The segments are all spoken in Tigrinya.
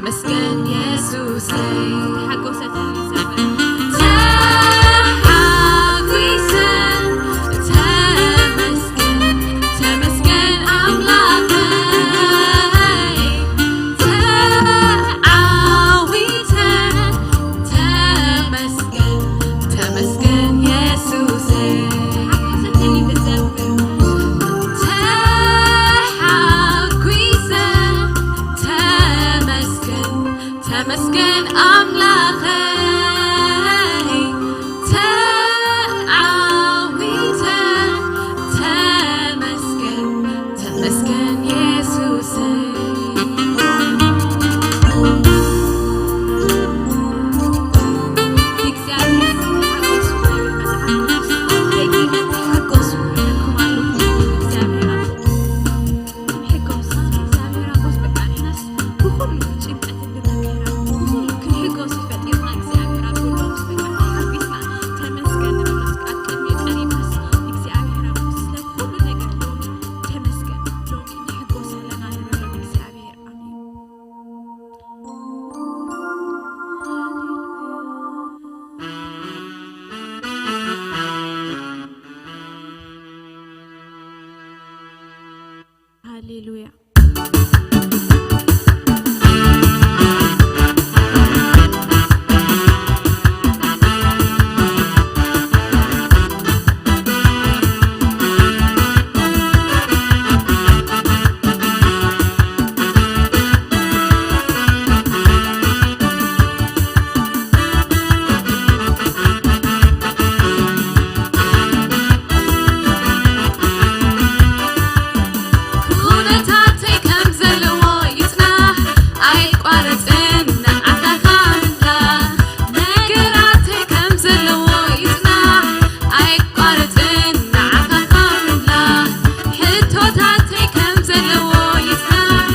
ተመስገን የሱሰይ። ተሓጎሰ ተዘመረ። ተሓጒሰ ተመስገን፣ ተመስገን ኣምላኸይ። ተዓዊተ ተመስገን፣ ተመስገን የሱሰይ። ተሓጒሰ ተዘምር። ተሓጒሰ ተመስገን፣ ተመስገን ኣምላኸይ። ተዓዊተ ተመስገን፣ ተመስገን የሱሰይ። እግዚኣብሔር ተሓጎሱ፣ መጽሓፍ ቅዱስ ተሓጎሱ፣ ተሓጎሱ፣ ተሓጎሱ። ብኩሉ ጭንቀት እንድንከራ፣ ብኩሉ ክንሕጎስ ፈጢርና እግዚኣብሔር ኣብ ዘሎ ምስ በቃ ተሓጒስና ተመስገን ንብሎ። ኣብ ቅድሚ ቀሪባስ እግዚኣብሔር ኣብ ስለ ኩሉ ነገር ሎሚ ተመስገን፣ ሎሚ ንሕጎስ ኣለና ንብሎ እግዚኣብሔር። ኣሜን። ሃሌሉያ። ኩነታተይ ከም ዘለዎ ይጽናሕ፣ ኣይቋረጽን ንዓኻ ምምላኽ። ነገራተይ ከም ዘለዎ ይጽናሕ፣ ኣይቋረጽን ንዓኻ ምምላኽ። ሕቶታተይ ከም ዘለዎ ይጽናሕ፣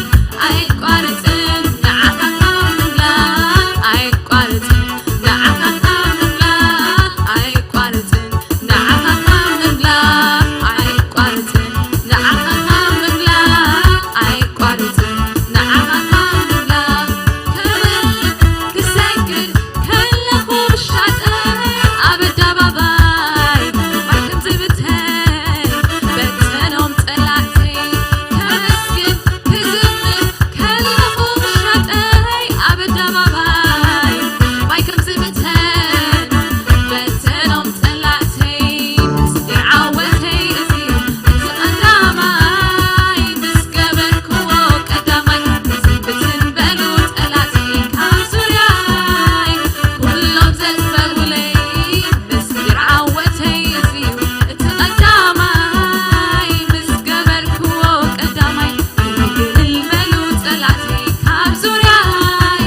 ኣይቋረጽን ንዓኻ ምምላኽ። ኣይቋረጽን ንዓኻ ምምላኽ፣ ኣይቋረጽን ንዓኻ ምምላኽ ኣይቋርጽን፣ ንዓኻ ምምላኽ ኣይቋርጽን፣ ንዓኻ ምምላኽ ክብል ክሰግድ ከለኹ ብሻጠ ኣብ ኣደባባይ ማይ ከም ዝብተን በተኖም ጸላእተይ ከመስግን ክዝምር ከለኹ ብሻጠይ ኣብ ኣደባባይ ማይ ከም ዝብተን በተኖም ጸላእተይ ምስጢር ዓወተይ እዚ እዩ። እቲ ቀዳማይ ምስ ገበርክዎ ቀዳማይ ዝንብትን በሉ ጸላእተይ ካብ ዙርያይ ኩሎም ዘጥፈኡለይ ምስጢር ዓወተይ እዚ እዩ። እቲ ቀዳማይ ምስ ገበርክዎ ቀዳማይ ግልግል በሉ ጸላእተይ ካብ ዙርያይ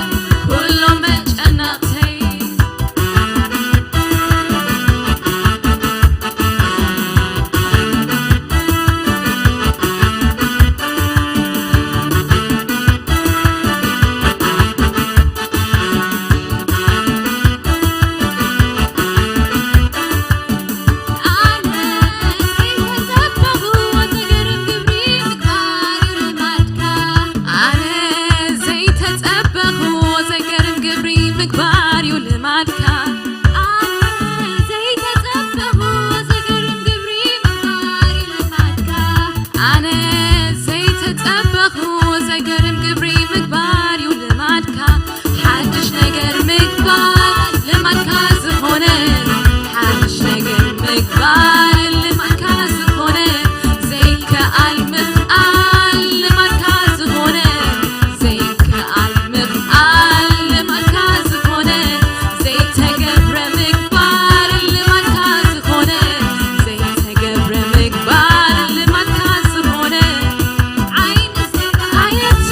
ኩሎም መጨነቕተይ። ኣነ ዘይተጸበኹዎ ዘገርም ግብሪ ምግባር እዩ ልማድካ። ኣነ ዘይተጸበኹዎ ዘገርም ግብሪ ምግባር እዩ ልማድካ። ኣነ ዘይተጸበኹዎ ዘገርም ግብሪ ምግባር እዩ ልማድካ። ኣነ ዘይተጸበኹዎ ዘገርም ግብሪ ምግባር እዩ ልማድካ። ሓድሽ ነገር ምግባር ልማድካ ዝኾነ፣ ሓድሽ ነገር ምግባር ልማድካ ዝኾነ፣ ዘይከኣል ምኽኣል ልማድካ ዝኾነ፣ ዘይከኣል ምኽኣል ልማድካ ዝኾነ፣ ዘይተገብረ ምግባር ልማድካ ዝኾነ፣ ዘይተገብረ ምግባር ልማድካ ዝኾነ፣ ዓይኒ ዝረኣየቶ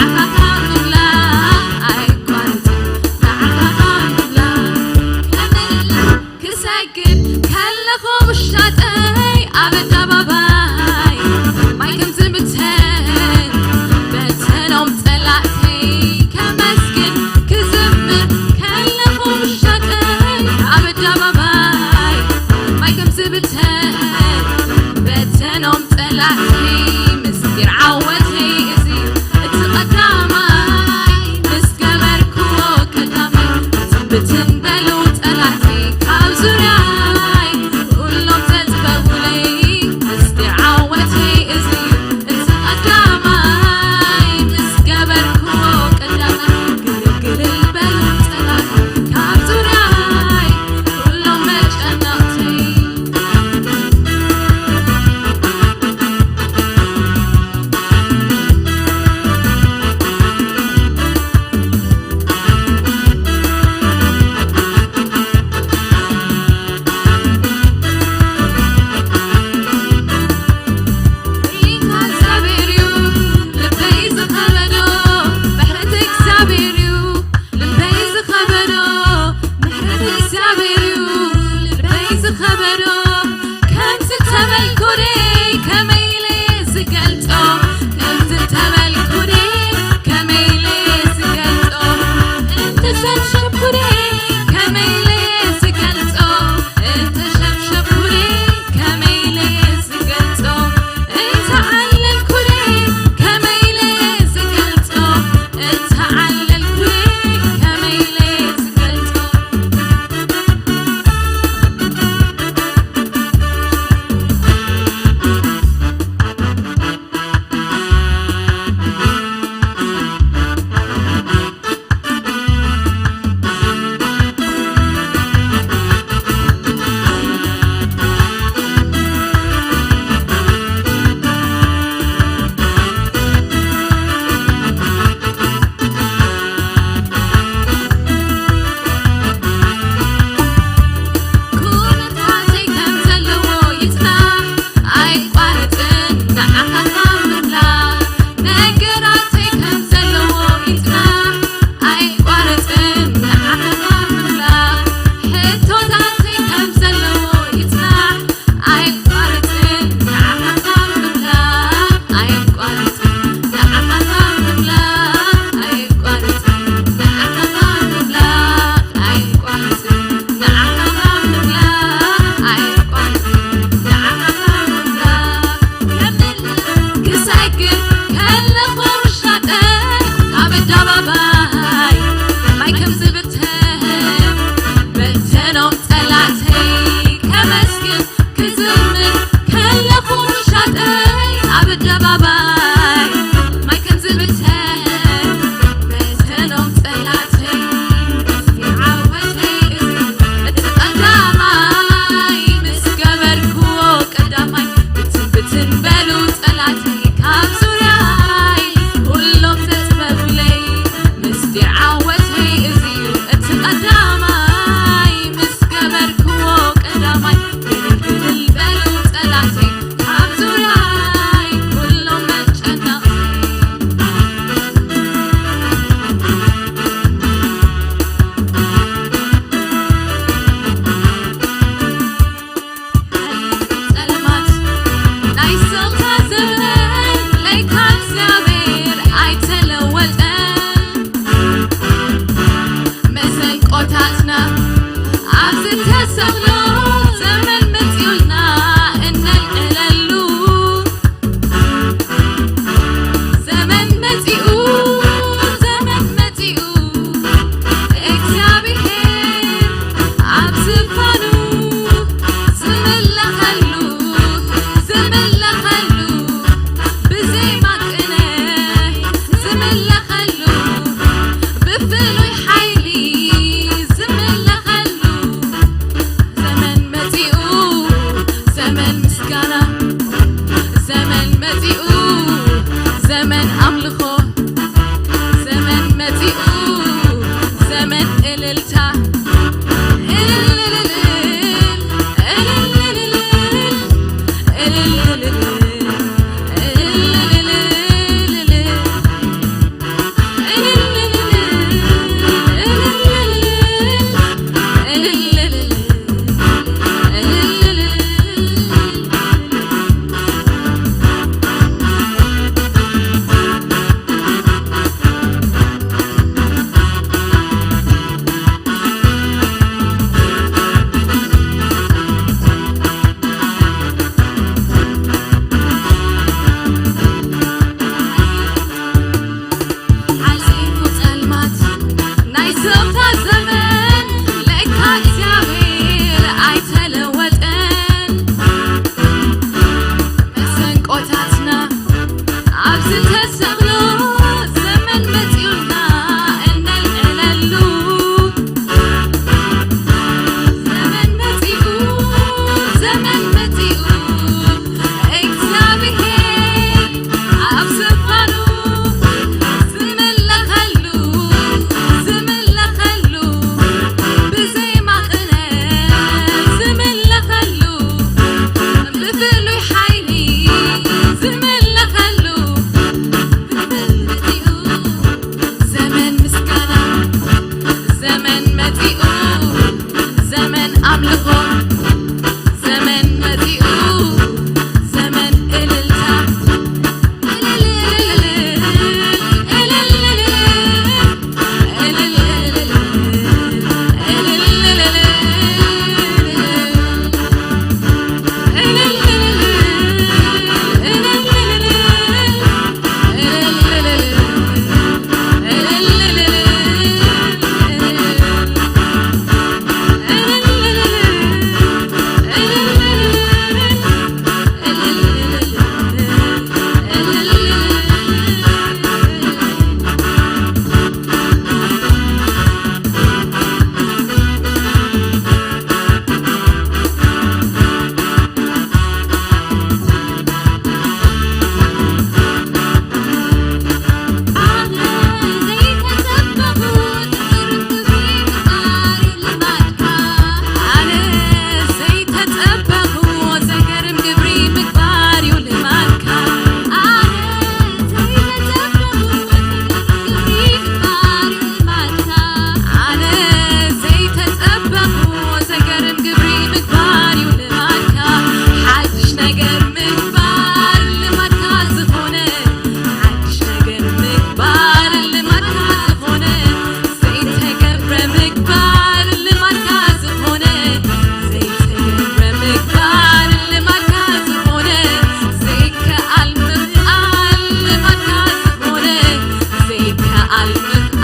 ንዓኻ ምምላኽ ኣይቋርጽ፣ ንዓኻ ምምላኽ ከመላ ክሰግድ ከለኹ ውሽጠይ ኣብ ኣደባባይ ማይ ከም ዝብተን በተኖም ጸላእተይ ከመስግን ክዝምር ከለኹ ውሽጠይ ኣብ ኣደባባይ ማይ ከም ዝብተን በተኖም ጸላእተይ ምስጢር ዓወተይ እዚ እቲ ቀዳማይ ምስ ገበርክዎ ቀዳማይ ብትን በሉ ጸላእተይ ካብ ዙርያይ ኩሎም ተጥበቡለይ ምስጢር ዓወተይ እዚ እቲ ቀዳማይ ምስ ገበርክዎ ቀዳማይ ግልግል በሉ ጸላእተይ ካብ ዙርያይ ኩሎም መጨነቕተይ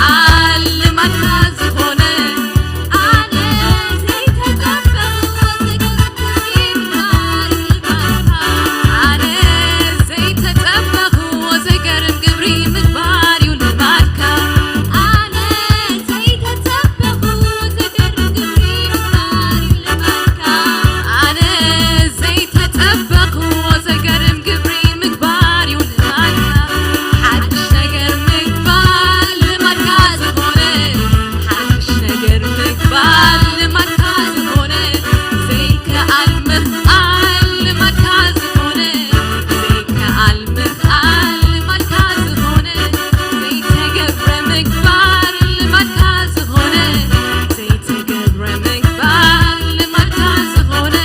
ኣልማካ ዝኾነ ኣነ ዘይተጠበኹ ወዘገርም ግብሪ ምግባር እዩ ልማድካ። ኣነ ዘይተጠበኹ ወዘገርም ግብሪ ምግባር እዩ ልማድካ። ኣነ ዘይተጠበኹ ወዘገርም ግብሪ ምግባር እዩ ልማድካ። ኣነ ዘይተጠበኹ ወዘገርም ግብሪ ምግባር እዩ ልማድካ። ሓድሽ ነገር ምግባር ልማድካ ዝኾነ፣ ሓድሽ ነገር ምግባር ልማድካ ዝኾነ፣ ዘይከኣል ምኽኣል ልማድካ ዝኾነ፣ ዘይከኣል ምኽኣል ልማድካ ዝኾነ፣ ዘይተገብረ ምግባር ልማድካ ዝኾነ፣ ዘይተገብረ ምግባር ልማድካ ዝኾነ።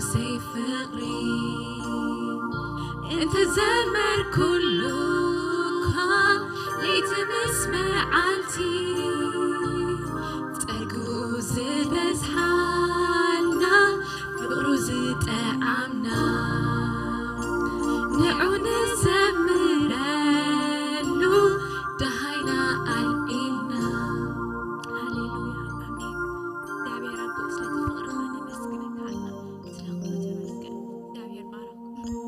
ሰይ ፍቕሪ እንተ ዘመርኩሉ እኳ ለይቲ ምስ መዓልቲ ጸግኡ ዝበዝሓልና ፍቕሩ ዝጠዓምና ንዑ ንዘምረሉ ደሃይና ኣልዒልና። ሃሌሉያ ኣሜን። እግዚኣብሔር ኣቦ ስለቲ ፍቕርኻ ነመስግነካ ኣለና። ስለ ኩሉ ተመስገን። እግዚኣብሔር ባረኩም።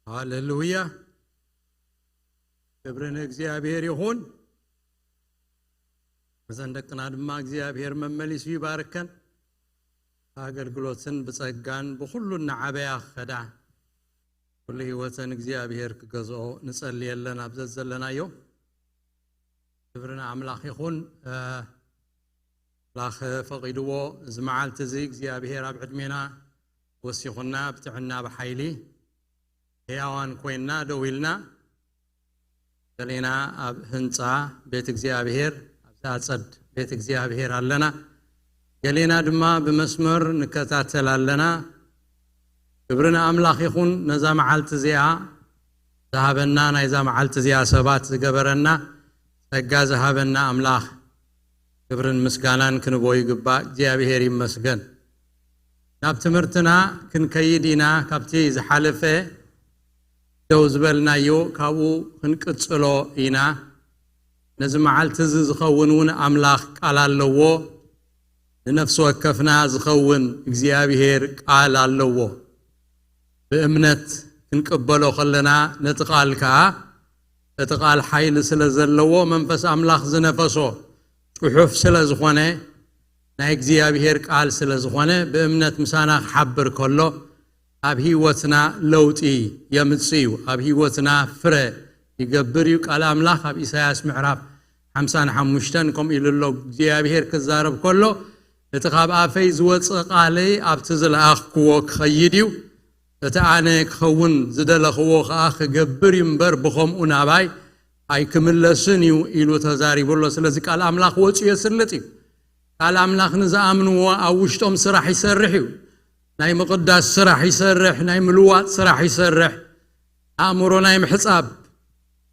ሃሌሉያ። ክብሪ ንእግዚኣብሔር ይኹን። እዘን ደቅና ድማ እግዚኣብሔር መመሊሱ ይባርከን። ብኣገልግሎትን ብጸጋን ብኹሉ እናዓበያ ክኸዳ፣ ኩሉ ህይወተን እግዚኣብሔር ክገዝኦ ንጸልየለን ኣብ ዘዘለናዮ። ክብሪ ንኣምላኽ ይኹን። እ፣ ኣምላኽ ፈቒድዎ እዚ መዓልቲ እዚ እግዚኣብሔር ኣብ ዕድሜና ወሲኹና ብጥዕና ብሓይሊ ሕያዋን ኮይንና ደው ኢልና፣ ገሌና ኣብ ህንጻ ቤት እግዚኣብሔር፣ ኣብዚ ኣጸድ ቤት እግዚኣብሔር ኣለና። ገሌና ድማ ብመስመር ንከታተል ኣለና። ክብሪ ንኣምላኽ ይኹን፣ ነዛ መዓልቲ እዚኣ ዝሃበና፣ ናይዛ መዓልቲ እዚኣ ሰባት ዝገበረና፣ ጸጋ ዝሃበና ኣምላኽ ክብርን ምስጋናን ክንቦ ይግባእ። እግዚኣብሔር ይመስገን። ናብ ትምህርትና ክንከይድ ኢና። ካብቲ ዝሓለፈ ደው ዝበልናዮ ካብኡ ክንቅጽሎ ኢና። ነዚ መዓልቲ እዚ ዝኸውን እውን ኣምላኽ ቃል ኣለዎ። ንነፍሲ ወከፍና ዝኸውን እግዚኣብሔር ቃል ኣለዎ። ብእምነት ክንቅበሎ ከለና ነቲ ቃል ከኣ፣ እቲ ቃል ሓይሊ ስለ ዘለዎ፣ መንፈስ ኣምላኽ ዝነፈሶ ጽሑፍ ስለ ዝኾነ፣ ናይ እግዚኣብሔር ቃል ስለ ዝኾነ፣ ብእምነት ምሳና ክሓብር ከሎ፣ ኣብ ህይወትና ለውጢ የምጽእ እዩ። ኣብ ህይወትና ፍረ ይገብር እዩ። ቃል ኣምላኽ ኣብ ኢሳያስ ምዕራፍ ሓምሳን ሓሙሽተን ከምኡ ኢሉ ኣሎ። እግዚኣብሔር ክዛረብ ከሎ፣ እቲ ካብ ኣፈይ ዝወጽእ ቃለይ ኣብቲ ዝለኣኽክዎ ክኸይድ እዩ። እቲ ኣነ ክኸውን ዝደለኽዎ ኸኣ ክገብር እዩ እምበር፣ ብኸምኡ ናባይ ኣይክምለስን እዩ ኢሉ ተዛሪቡ ኣሎ። ስለዚ ቃል ኣምላኽ ወጺኡ የስልጥ እዩ። ቃል ኣምላኽ ንዝኣምንዎ ኣብ ውሽጦም ስራሕ ይሰርሕ እዩ። ናይ ምቕዳስ ስራሕ ይሰርሕ፣ ናይ ምልዋጥ ስራሕ ይሰርሕ፣ ኣእምሮ ናይ ምሕጻብ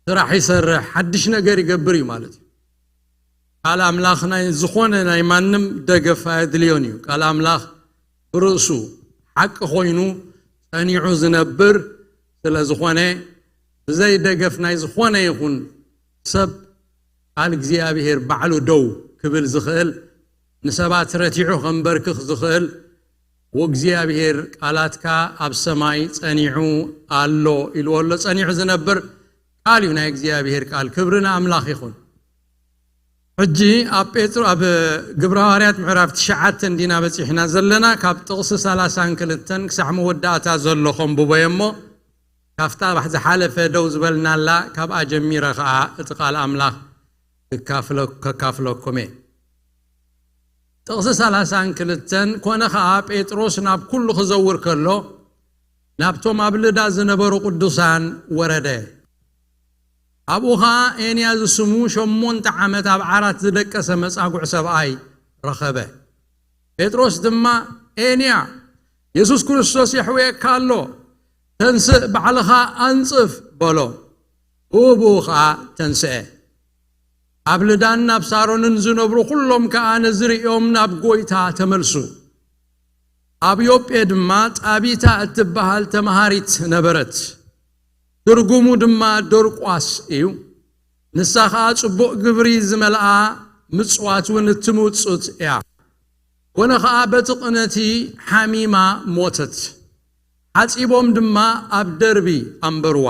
ስራሕ ይሰርሕ፣ ሓድሽ ነገር ይገብር እዩ ማለት እዩ። ቃል ኣምላኽ ናይ ዝኾነ ናይ ማንም ደገፍ ኣየድልዮን እዩ። ቃል ኣምላኽ ብርእሱ ሓቂ ኮይኑ ጸኒዑ ዝነብር ስለ ዝኾነ፣ ብዘይ ደገፍ ናይ ዝኾነ ይኹን ሰብ ቃል እግዚኣብሔር ባዕሉ ደው ክብል ዝኽእል፣ ንሰባት ረቲዑ ከንበርክኽ ዝኽእል፣ ወእግዚኣብሔር ቃላትካ ኣብ ሰማይ ጸኒዑ ኣሎ ኢልዎ ኣሎ። ጸኒዑ ዝነብር ቃል እዩ፣ ናይ እግዚኣብሔር ቃል። ክብሪ ንኣምላኽ ይኹን። ሕጂ ኣብ ጴጥሮ-፣ ኣብ ግብረ ሃዋርያት ምዕራፍ ትሽዓተ እንዲና በጺሕና ዘለና፣ ካብ ጥቕሲ ሰላሳን ክልተን ክሳዕ መወዳእታ ዘሎ ከንብቦ እየ እሞ፣ ካብታ ዝሓለፈ ደው ዝበልናላ፣ ካብኣ ጀሚረ ኸኣ እቲ ቃል ኣምላኽ ክካፍለ-፣ ከካፍለኩም እየ። ጥቕሲ ሰላሳን ክልተን፣ ኮነ ኸኣ ጴጥሮስ ናብ ኩሉ ክዘውር ከሎ፣ ናብቶም ኣብ ልዳ ዝነበሩ ቅዱሳን ወረደ። ኣብኡ ኸኣ ኤንያ ዝስሙ ሸሞንተ ዓመት ኣብ ዓራት ዝደቀሰ መጻጉዕ ሰብኣይ ረኸበ። ጴጥሮስ ድማ፣ "ኤንያ፣ የሱስ ክርስቶስ የሕውየካ ኣሎ፣ ተንስእ፣ ባዕልኻ ኣንጽፍ" በሎ። ብኡ ብኡ ኸኣ ተንስአ። ኣብ ልዳን ኣብ ሳሮንን ዝነብሩ ኵሎም ከኣ ነዚ ርእዮም ናብ ጐይታ ተመልሱ። ኣብ ዮጴ ድማ ጣቢታ እትበሃል ተምሃሪት ነበረት፣ ትርጉሙ ድማ ዶርቋስ እዩ። ንሳ ኸኣ ጽቡቕ ግብሪ ዝመልኣ ምጽዋት እውን እትምውጽእ እያ። ኮነ ኸኣ በቲ ቕነቲ ሓሚማ ሞተት። ሓጺቦም ድማ ኣብ ደርቢ ኣንበርዋ።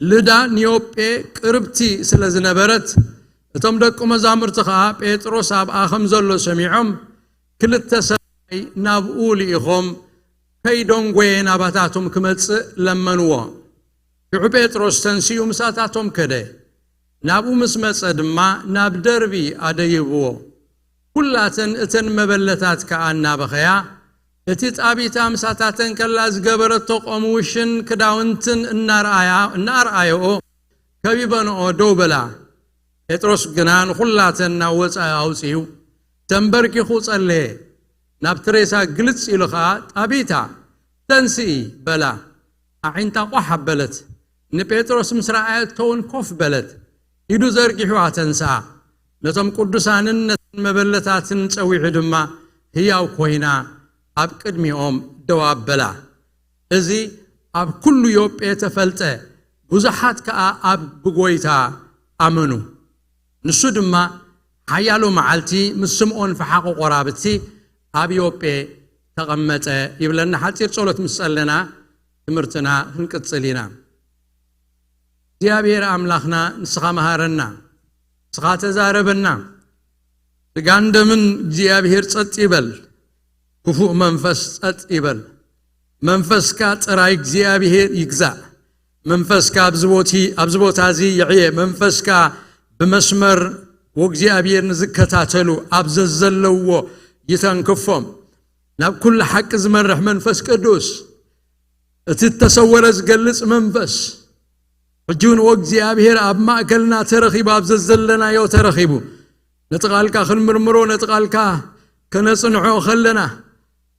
ልዳ ንዮጴ ቅርብቲ ስለ ዝነበረት፣ እቶም ደቂ መዛሙርቲ ኸዓ ጴጥሮስ ኣብኣ ከም ዘሎ ሰሚዖም፣ ክልተ ሰብኣይ ናብኡ ልኢኾም፣ ከይደንጎየ ናባታቶም ክመጽእ ለመንዎ። ሽዑ ጴጥሮስ ተንሲኡ ምሳታቶም ከደ። ናብኡ ምስ መጸ ድማ ናብ ደርቢ ኣደይብዎ። ኩላተን እተን መበለታት ከኣ እናበኸያ፣ እቲ ጣቢታ ምሳታተን ከላ ዝገበረቶ ቆምውሽን ክዳውንትን እናርኣያ-፣ እናኣርኣየኦ፣ ከቢበንኦ ደው በላ። ጴጥሮስ ግና ንኹላተን ናብ ወጻኢ ኣውጺኡ፣ ተንበርኪኹ ጸለየ። ናብቲ ሬሳ ግልጽ ኢሉ ኸኣ፣ "ጣቢታ፣ ተንስኢ!" በላ። ኣዒንታ ቋሕ ኣበለት። ንጴጥሮስ ምስ ረኣየቶ እውን ኮፍ በለት። ኢዱ ዘርጊሑ ኣተንስኣ። ነቶም ቅዱሳንን ነተን መበለታትን ጸዊዑ ድማ፣ ህያው ኮይና ኣብ ቅድሚኦም ደው ኣበላ። እዚ ኣብ ኩሉ ዮጴ ተፈልጠ። ብዙሓት ከኣ ኣብ ብጎይታ ኣመኑ። ንሱ ድማ ሓያሎ መዓልቲ ምስ ስምዖን ፈሓቑ ቆራብቲ ኣብ ዮጴ ተቐመጠ ይብለና። ሓጺር ጸሎት ምስ ጸለና ትምህርትና ክንቅጽል ኢና። እግዚኣብሔር ኣምላኽና፣ ንስኻ መሃረና፣ ንስኻ ተዛረበና። ስጋን ደምን እግዚኣብሔር ጸጥ ይበል፣ ክፉእ መንፈስ ጸጥ ይበል። መንፈስካ ጥራይ እግዚኣብሔር ይግዛእ። መንፈስካ ኣብዚ ቦቲ-፣ ኣብዚ ቦታ እዚ ይዕየ። መንፈስካ ብመስመር ወእግዚኣብሔር ንዝከታተሉ ኣብ ዘዘለውዎ ይተንክፎም። ናብ ኩሉ ሓቂ ዝመርሕ መንፈስ ቅዱስ፣ እቲ እተሰወረ ዝገልጽ መንፈስ፣ ሕጂ እውን ወእግዚኣብሔር ኣብ ማእከልና ተረኺቡ፣ ኣብ ዘዘለናዮ ተረኺቡ፣ ነቲ ቃልካ ክንምርምሮ፣ ነቲ ቃልካ ከነጽንዖ ከለና፣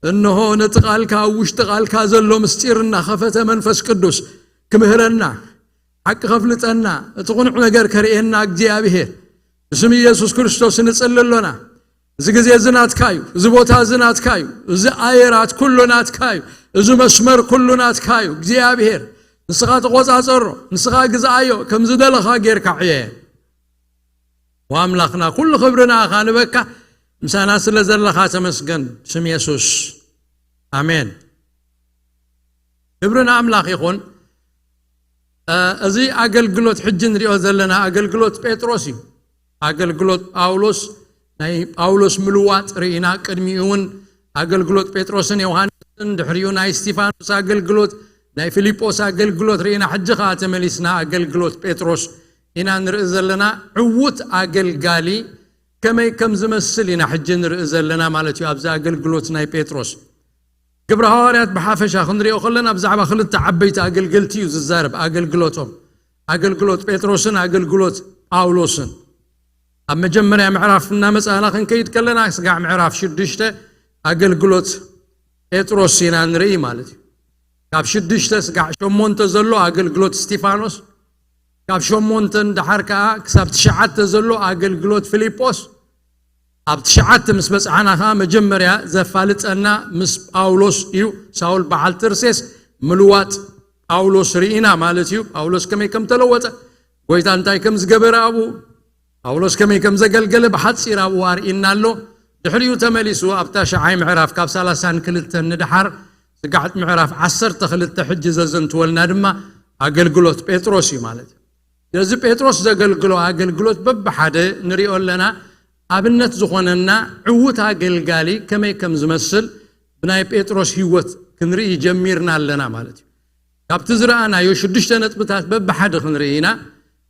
እንሆ ነቲ ቃልካ፣ ኣብ ውሽጢ ቃልካ ዘሎ ምስጢር እናኸፈተ መንፈስ ቅዱስ ክምህረና፣ ሓቂ ከፍልጠና፣ እቲ ቕኑዕ ነገር ከርእየና እግዚኣብሔር ብስም ኢየሱስ ክርስቶስ ንጽሊ ኣሎና። እዚ ግዜ እዚ ናትካ እዩ፣ እዚ ቦታ እዚ ናትካ እዩ፣ እዚ ኣየራት ኩሉ ናትካ እዩ፣ እዚ መስመር ኩሉ ናትካ እዩ። እግዚኣብሔር ንስኻ ተቖጻጸሮ፣ ንስኻ ግዝኣዮ፣ ከም ዝደለኻ ጌርካ ዕየ። ወኣምላኽና፣ ኩሉ ክብሪ ንኣኻ ንበካ፣ ምሳና ስለ ዘለኻ ተመስገን፣ ስም የሱስ፣ ኣሜን። ክብሪ ንኣምላኽ ይኹን። እ፣ እዚ ኣገልግሎት ሕጂ ንሪኦ ዘለና ኣገልግሎት ጴጥሮስ እዩ። ኣገልግሎት ጳውሎስ፣ ናይ ጳውሎስ ምልዋጥ ርኢና፣ ቅድሚኡ እውን ኣገልግሎት ጴጥሮስን ዮሃንስን፣ ድሕሪኡ ናይ እስቲፋኖስ ኣገልግሎት፣ ናይ ፊልጶስ ኣገልግሎት ርኢና። ሕጂ ኸዓ ተመሊስና ኣገልግሎት ጴጥሮስ ኢና ንርኢ ዘለና። ዕዉት ኣገልጋሊ ከመይ ከም ዝመስል ኢና ሕጂ ንርኢ ዘለና ማለት እዩ፣ ኣብዚ ኣገልግሎት ናይ ጴጥሮስ። ግብረ ሃዋርያት ብሓፈሻ ክንሪኦ ከለና ብዛዕባ ክልተ ዓበይቲ ኣገልገልቲ እዩ ዝዛረብ፣ ኣገልግሎቶም፣ ኣገልግሎት ጴጥሮስን ኣገልግሎት ጳውሎስን። ኣብ መጀመርያ ምዕራፍ እናመጻእና ክንከይድ ከለና፣ ስጋዕ ምዕራፍ ሽዱሽተ ኣገልግሎት ጴጥሮስ ኢና ንርኢ ማለት እዩ። ካብ ሽዱሽተ ስጋዕ ሸሞንተ ዘሎ ኣገልግሎት እስቲፋኖስ፣ ካብ ሸሞንተ ንደሓር ከኣ ክሳብ ትሽዓተ ዘሎ ኣገልግሎት ፊልጶስ፣ ኣብ ትሽዓተ ምስ በጽሓና ከኣ መጀመርያ ዘፋልጠና ምስ ጳውሎስ እዩ። ሳውል በዓል ተርሴስ ምልዋጥ ጳውሎስ ርኢና ማለት እዩ። ጳውሎስ ከመይ ከም ተለወጠ፣ ጎይታ እንታይ ከም ዝገበረ ኣብኡ፣ ጳውሎስ ከመይ ከም ዘገልገለ ብሓጺር ኣብኡ ኣርኢና ኣሎ። ድሕሪኡ ተመሊሱ ኣብታ ሸዓይ ምዕራፍ ካብ ሰላሳን ክልተን ንደሓር ስጋዕ ምዕራፍ ዓሰርተ ክልተ ሕጂ ዘዘንትወልና ድማ ኣገልግሎት ጴጥሮስ እዩ ማለት እዩ። ስለዚ ጴጥሮስ ዘገልግሎ ኣገልግሎት በብሓደ ንሪኦ ኣለና። ኣብነት ዝኾነና ዕዉት ኣገልጋሊ ከመይ ከም ዝመስል ብናይ ጴጥሮስ ህይወት ክንርኢ ጀሚርና ኣለና ማለት እዩ። ካብቲ ዝረኣናዮ ሽዱሽተ ነጥብታት በብሓደ ክንርኢ ኢና።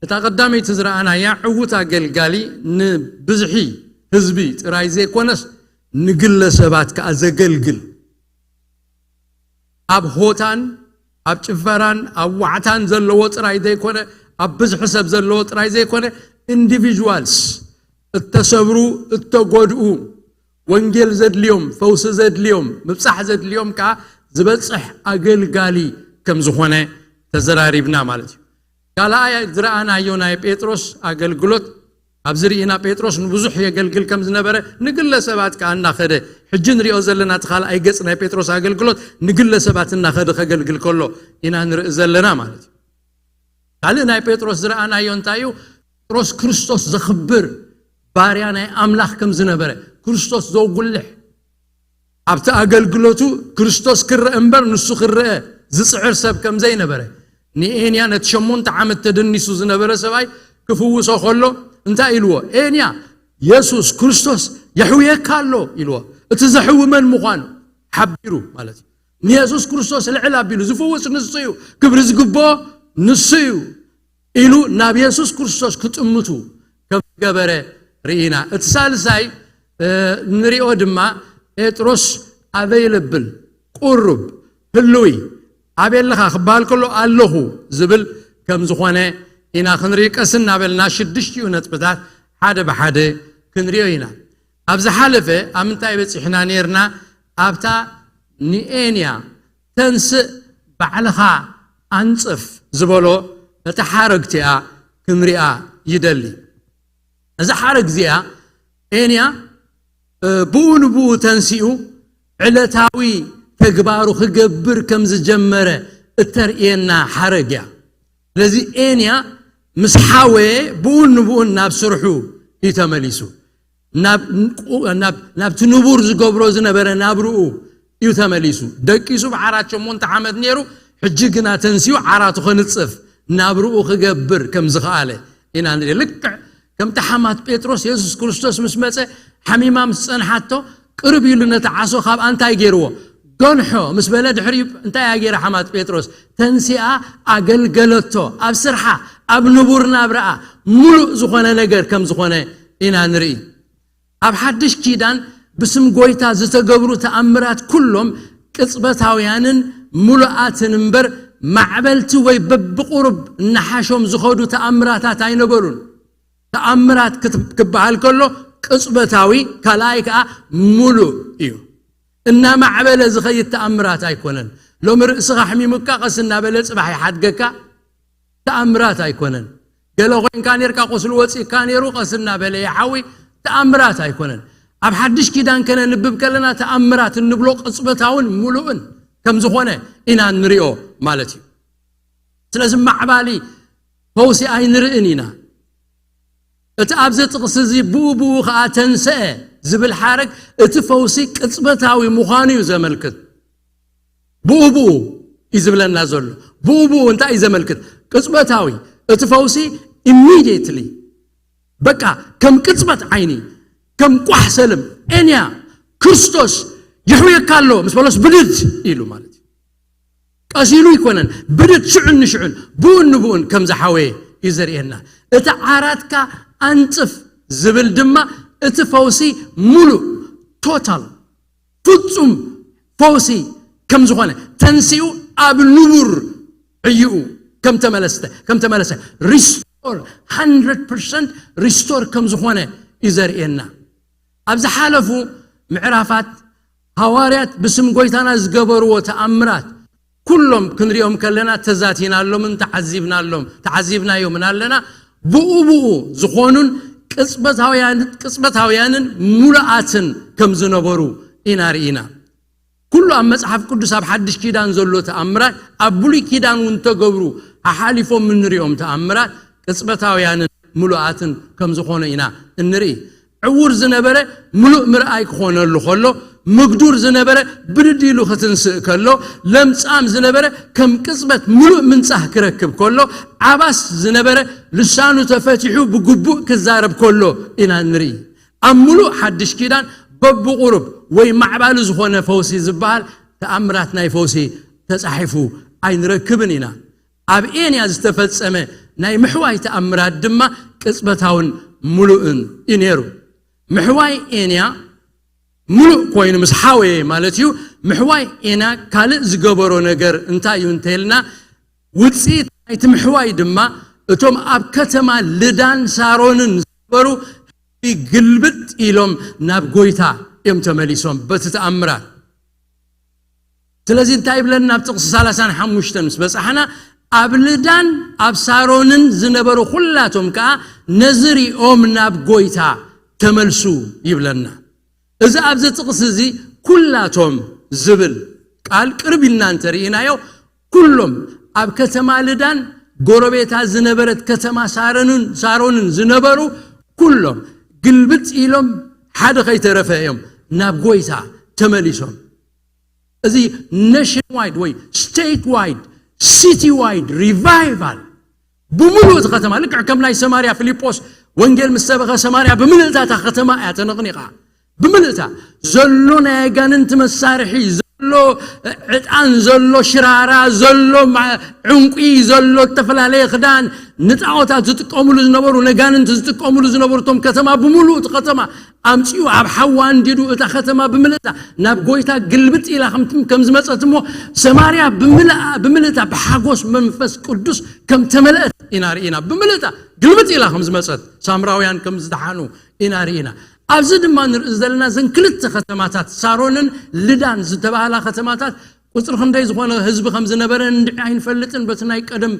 እታ ቀዳመይቲ ዝረኣናያ ዕዉት ኣገልጋሊ ንብዝሒ ህዝቢ ጥራይ ዘይኮነስ ንግለሰባት ከኣ ዘገልግል፣ ኣብ ሆታን ኣብ ጭፈራን ኣብ ዋዕታን ዘለዎ ጥራይ ዘይኮነ፣ ኣብ ብዝሒ ሰብ ዘለዎ ጥራይ ዘይኮነ፣ ኢንዲቪዥዋልስ፣ እተሰብሩ፣ እተጎድኡ፣ ወንጌል ዘድልዮም፣ ፈውሲ ዘድልዮም፣ ምብጻሕ ዘድልዮም ከኣ ዝበጽሕ ኣገልጋሊ ከም ዝኾነ ተዘራሪብና ማለት እዩ። ካልኣይ ዝረኣናዮ ናይ ጴጥሮስ ኣገልግሎት፣ ኣብዚ ርኢና ጴጥሮስ ንብዙሕ የገልግል ከም ዝነበረ፣ ንግለ ሰባት ከኣ እናኸደ፣ ሕጂ ንሪኦ ዘለና እቲ ካልኣይ ገጽ ናይ ጴጥሮስ ኣገልግሎት ንግለ ሰባት እናኸደ ከገልግል ከሎ ኢና ንርኢ ዘለና ማለት እዩ። ካልእ ናይ ጴጥሮስ ዝረኣናዮ እንታይ እዩ? ጴጥሮስ ክርስቶስ ዘኽብር ባርያ ናይ ኣምላኽ ከም ዝነበረ፣ ክርስቶስ ዘጉልሕ፣ ኣብቲ ኣገልግሎቱ ክርስቶስ ክረአ እምበር ንሱ ክረአ ዝጽዕር ሰብ ከም ዘይነበረ፣ ንኤንያ ነቲ ሸሞንተ ዓመት ተደኒሱ ዝነበረ ሰብኣይ ክፍውሶ ከሎ፣ እንታይ ኢልዎ? ኤንያ፣ የሱስ ክርስቶስ የሕውየካ ኣሎ ኢልዎ። እቲ ዘሕዊ መን ምዃኑ ሓቢሩ ማለት እዩ። ንየሱስ ክርስቶስ ልዕል ኣቢሉ ዝፍውስ ንሱ እዩ፣ ክብሪ ዝግብኦ ንሱ እዩ ኢሉ ናብ የሱስ ክርስቶስ ክጥምቱ ከም ዝገበረ ርኢና። እቲ ሳልሳይ ንሪኦ ድማ ጴጥሮስ ኣበይለብል፣ ቁሩብ፣ ህልዊ፣ ኣበይ ኣለኻ ክበሃል ከሎ ኣለኹ ዝብል ከም ዝኾነ ኢና ክንርኢ። ቀስ እናበልና ሽዱሽቲኡ ነጥብታት ሓደ ብሓደ ክንሪኦ ኢና። ኣብ ዝሓለፈ ኣብ ምንታይ በፂሕና ነርና? ኣብታ ንኤንያ ተንስእ ባዕልኻ ኣንፅፍ ዝበሎ እቲ ሓረግቲኣ ክንሪኣ ይደሊ። እዛ ሓረግ እዚኣ ኤንያ ብኡ ንብኡ ተንሲኡ ዕለታዊ ተግባሩ ክገብር ከም ዝጀመረ እተርእየና ሓረግ እያ። ስለዚ ኤንያ ምስ ሓወየ ብኡን ንብኡን ናብ ስርሑ እዩ ተመሊሱ። ናብቲ ንቡር ዝገብሮ ዝነበረ ናብርኡ እዩ ተመሊሱ። ደቂሱ ብዓራት ሸሞንተ ዓመት ነይሩ። ሕጂ ግና ተንስኡ ዓራቱ ከንጽፍ ናብርኡ ክገብር ከም ዝኸኣለ ኢና ንርኢ። ልክዕ ከምቲ ሓማት ጴጥሮስ የሱስ ክርስቶስ ምስ መጸ ሓሚማ ምስ ጸንሓቶ ቅርብ ኢሉ ነቲ ዓሶ ካብ ኣንታይ ገይርዎ? ገንሖ ምስ በለ ድሕሪኡ እንታይ እያ ገይራ ሓማት ጴጥሮስ? ተንሲኣ ኣገልገለቶ። ኣብ ስርሓ፣ ኣብ ንቡር ናብርኣ ምሉእ ዝኾነ ነገር ከም ዝኾነ ኢና ንርኢ። ኣብ ሓድሽ ኪዳን ብስም ጎይታ ዝተገብሩ ተኣምራት ኩሎም ቅጽበታውያንን ምሉኣትን እምበር ማዕበልቲ ወይ በብቁሩብ እናሓሾም ዝኸዱ ተኣምራታት ኣይነበሩን። ተኣምራት ክበሃል ከሎ ቅጽበታዊ፣ ካልኣይ ከኣ ምሉእ እዩ። እናማዕበለ ዝኸይድ ተኣምራት ኣይኮነን። ሎሚ ርእስኻ ኣሕሚሙካ ቀስ እናበለ ጽባሕ ይሓድገካ። ተኣምራት ኣይኮነን። ገለ ኮይንካ ኔርካ፣ ቁስሊ ወጺእካ ኔሩ ቀስ እናበለ ይሓዊ። ተኣምራት ኣይኮነን። ኣብ ሓድሽ ኪዳን ከነንብብ ከለና ተኣምራት እንብሎ ቅጽበታውን ምሉእን ከም ዝኾነ ኢና እንሪኦ ማለት እዩ። ስለዚ ማዕባሊ ፈውሲ ኣይንርእን ኢና። እቲ ኣብዚ ጥቕሲ እዚ ብኡ ብኡ ኸዓ ተንሰአ ዝብል ሓረግ እቲ ፈውሲ ቅጽበታዊ ምዃኑ እዩ ዘመልክት። ብኡ ብኡ እዩ ዝብለና ዘሎ። ብኡ ብኡ እንታይ እዩ ዘመልክት? ቅጽበታዊ። እቲ ፈውሲ ኢሚድየትሊ፣ በቃ ከም ቅጽበት ዓይኒ፣ ከም ቋሕ ሰልም፣ ኤንያ፣ ክርስቶስ የሕውየካ ኣሎ ምስ በሎስ ብድድ ኢሉ ማለት እዩ። ቀስ ኢሉ ኣይኮነን፣ ብድድ ሽዑን ንሽዑን ብኡን ንብኡን ከም ዝሓወየ እዩ ዘርእየና። እቲ ዓራትካ ኣንጽፍ ዝብል ድማ እቲ ፈውሲ ሙሉእ፣ ቶታል፣ ፍጹም ፈውሲ ከም ዝኾነ፣ ተንሲኡ ኣብ ንቡር ዕይኡ ከም ተመለስተ ከም ተመለሰ፣ ሪስቶር፣ ሃንድረድ ፐርሰንት ሪስቶር ከም ዝኾነ እዩ ዘርእየና። ኣብ ዝሓለፉ ምዕራፋት ሃዋርያት ብስም ጎይታና ዝገበርዎ ተኣምራት ኩሎም ክንሪኦም ከለና ተዛቲናሎምን ተዓዚብናሎም፣ ተዓዚብናዮምን ኣለና። ብኡ ብኡ ዝኾኑን ቅጽበታውያን-፣ ቅጽበታውያንን ሙሉኣትን ከም ዝነበሩ ኢና ርኢና። ኩሉ ኣብ መጽሓፍ ቅዱስ ኣብ ሓድሽ ኪዳን ዘሎ ተኣምራት ኣብ ብሉይ ኪዳን እውን ተገብሩ ኣሓሊፎም እንሪኦም ተኣምራት ቅጽበታውያንን ምሉኣትን ከም ዝኾኑ ኢና እንርኢ። ዕዉር ዝነበረ ምሉእ ምርኣይ ክኾነሉ ከሎ፣ ምግዱር ዝነበረ ብድድ ኢሉ ክትንስእ ከሎ፣ ለምጻም ዝነበረ ከም ቅጽበት ምሉእ ምንጻህ ክረክብ ከሎ፣ ዓባስ ዝነበረ ልሳኑ ተፈቲሑ ብግቡእ ክዛረብ ከሎ ኢና ንርኢ። ኣብ ምሉእ ሓድሽ ኪዳን በብቑሩብ ወይ ማዕባሉ ዝኾነ ፈውሲ ዝበሃል ተኣምራት ናይ ፈውሲ ተጻሒፉ ኣይንረክብን ኢና። ኣብ ኤንያ ዝተፈጸመ ናይ ምሕዋይ ተኣምራት ድማ ቅጽበታውን ምሉእን እዩ ነይሩ። ምሕዋይ ኤንያ ምሉእ ኮይኑ ምስ ሓወየ ማለት እዩ። ምሕዋይ ኤንያ ካልእ ዝገበሮ ነገር እንታይ እዩ እንተልና፣ ውጽኢት ናይቲ ምሕዋይ ድማ እቶም ኣብ ከተማ ልዳን ሳሮንን ዝነበሩ ህዝቢ ግልብጥ ኢሎም ናብ ጎይታ እዮም ተመሊሶም በቲ ተኣምራት። ስለዚ እንታይ ይብለና? ኣብ ጥቕሲ ሰላሳን ሓሙሽተን ምስ በጻሕና፣ ኣብ ልዳን ኣብ ሳሮንን ዝነበሩ ኩላቶም ከኣ ነዚ ሪኦም ናብ ጎይታ ተመልሱ ይብለና። እዚ ኣብዚ ጥቕሲ እዚ ኩላቶም ዝብል ቃል ቅርብ ኢልና እንተርኢናዮ፣ ኩሎም ኣብ ከተማ ልዳን ጎረቤታ ዝነበረት ከተማ ሳሮንን፣ ሳሮንን ዝነበሩ ኩሎም ግልብጥ ኢሎም ሓደ ከይተረፈ እዮም ናብ ጎይታ ተመሊሶም። እዚ ኔሽን ዋይድ ወይ ስቴት ዋይድ፣ ሲቲ ዋይድ ሪቫይቫል ብምሉእ እቲ ከተማ፣ ልክዕ ከም ናይ ሰማርያ ፊልጶስ ወንጌል ምስ ሰበኸ ሰማርያ ብምልእታ እታ ከተማ እያ ተነቕኒቓ። ብምልእታ ዘሎ ናይ ኣጋንንቲ መሳርሒ፣ ዘሎ ዕጣን፣ ዘሎ ሽራራ፣ ዘሎ ማ- ዕንቁ፣ ዘሎ ዝተፈላለየ ክዳን፣ ንጣዖታት ዝጥቀሙሉ ዝነበሩ፣ ነጋንንቲ ዝጥቀሙሉ ዝነበሩ እቶም ከተማ ብምሉእ እቲ ከተማ ኣምጺኡ ኣብ ሓዋ እንዲዱ እታ ከተማ ብምልእታ ናብ ጎይታ ግልብጥ ኢላ ከም ከም ዝመጸት እሞ ሰማርያ ብምልኣ ብምልእታ ብሓጎስ መንፈስ ቅዱስ ከም ተመልአት ኢና ርኢና። ብምልእታ ግልብጥ ኢላ ከም ዝመጸት፣ ሳምራውያን ከም ዝደሓኑ ኢና ርኢና። ኣብዚ ድማ ንርኢ ዘለና እዘን ክልተ ከተማታት ሳሮንን ልዳን ዝተባህላ ከተማታት ቁጽሪ ክንደይ ዝኾነ ህዝቢ ከም ዝነበረ እንድዒ ኣይንፈልጥን። በቲ ናይ ቀደም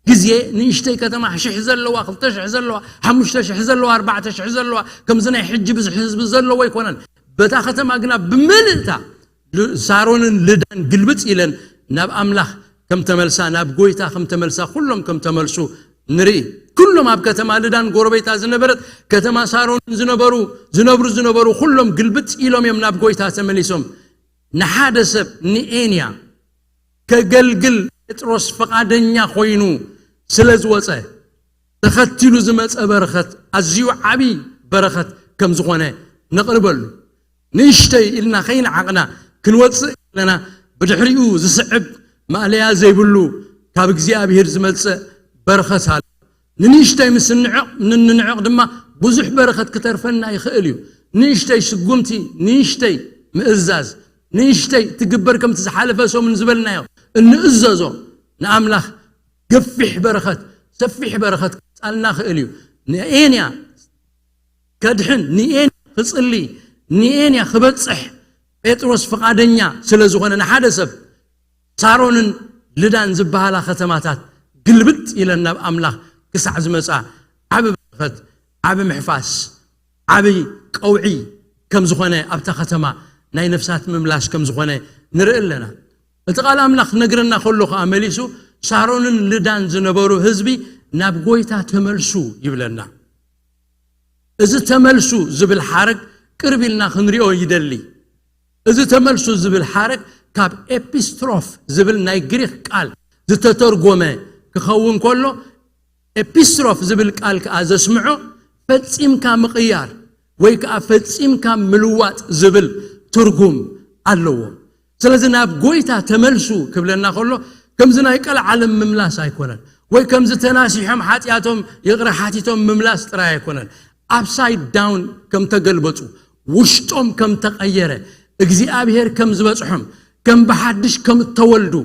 ግዜ ንእሽተይ ከተማ ሽሕ ዘለዋ፣ ክልተ ሽሕ ዘለዋ፣ ሓሙሽተ ሽሕ ዘለዋ፣ ኣርባዕተ ሽሕ ዘለዋ፣ ከምዚ ናይ ሕጂ ብዙሕ ህዝቢ ዘለዎ ኣይኮነን። በታ ከተማ ግና ብምልእታ ል- ሳሮንን ልዳን ግልብጥ ኢለን ናብ ኣምላኽ ከም ተመልሳ፣ ናብ ጎይታ ከም ተመልሳ፣ ኩሎም ከም ተመልሱ ንርኢ። ኩሎም ኣብ ከተማ ልዳን ጎረቤታ ዝነበረት ከተማ ሳሮንን ዝነበሩ ዝነብሩ ዝነበሩ ኩሎም ግልብጥ ኢሎም እዮም ናብ ጎይታ ተመሊሶም። ንሓደ ሰብ ንኤንያ ከገልግል ጴጥሮስ ፈቓደኛ ኮይኑ ስለ ዝወጸ፣ ተኸቲሉ ዝመጸ በረኸት ኣዝዩ ዓቢ በረኸት ከም ዝኾነ ነቕርበሉ። ንእሽተይ ኢልና ከይንዓቕና ክንወጽእ ከለና፣ ብድሕሪኡ ዝስዕብ ማእለያ ዘይብሉ ካብ እግዚኣብሔር ዝመጽእ በረኸት ኣሎ። ንንእሽተይ ምስ እንዕቕ፣ ንንንዕቕ ድማ ብዙሕ በረኸት ክተርፈና ይኽእል እዩ። ንእሽተይ ስጉምቲ፣ ንእሽተይ ምእዛዝ፣ ንእሽተይ ትግበር ከምቲ ዝሓለፈ ሰሙን ዝበልናዮ እንእዘዞ ንኣምላኽ ገፊሕ በረኸት፣ ሰፊሕ በረኸት ክመጻልና ይኽእል እዩ። ንኤንያ ከድሕን፣ ንኤንያ ክጽሊ፣ ንኤንያ ክበጽሕ ጴጥሮስ ፍቓደኛ ስለ ዝኾነ ንሓደ ሰብ ሳሮንን ልዳን ዝበሃላ ከተማታት ግልብጥ ኢለን ናብ ኣምላኽ ክሳዕ ዝመጻ ዓቢ በረኸት፣ ዓቢ ምሕፋስ፣ ዓቢ ቀውዒ ከም ዝኾነ ኣብታ ከተማ ናይ ነፍሳት ምምላስ ከም ዝኾነ ንርኢ ኣለና። እቲ ቃል ኣምላኽ ክነግረና ከሎ ከኣ መሊሱ ሳሮንን ልዳን ዝነበሩ ህዝቢ ናብ ጎይታ ተመልሱ ይብለና። እዚ ተመልሱ ዝብል ሓረግ ቅርብ ኢልና ክንሪኦ ይደሊ። እዚ ተመልሱ ዝብል ሓረግ ካብ ኤፒስትሮፍ ዝብል ናይ ግሪክ ቃል ዝተተርጎመ ክኸውን ከሎ፣ ኤፒስትሮፍ ዝብል ቃል ከኣ ዘስምዖ ፈጺምካ ምቕያር ወይ ከኣ ፈጺምካ ምልዋጥ ዝብል ትርጉም ኣለዎ። ስለዚ ናብ ጎይታ ተመልሱ ክብለና ከሎ፣ ከምዚ ናይ ቀልዓለም ምምላስ ኣይኮነን፣ ወይ ከምዚ ተናሲሖም ሓጢኣቶም ይቕረ ሓቲቶም ምምላስ ጥራይ ኣይኮነን። ኣፕሳይድ ዳውን ከም ተገልበጡ፣ ውሽጦም ከም ተቐየረ፣ እግዚኣብሔር ከም ዝበጽሖም፣ ከም ብሓድሽ ከም እተወልዱ፣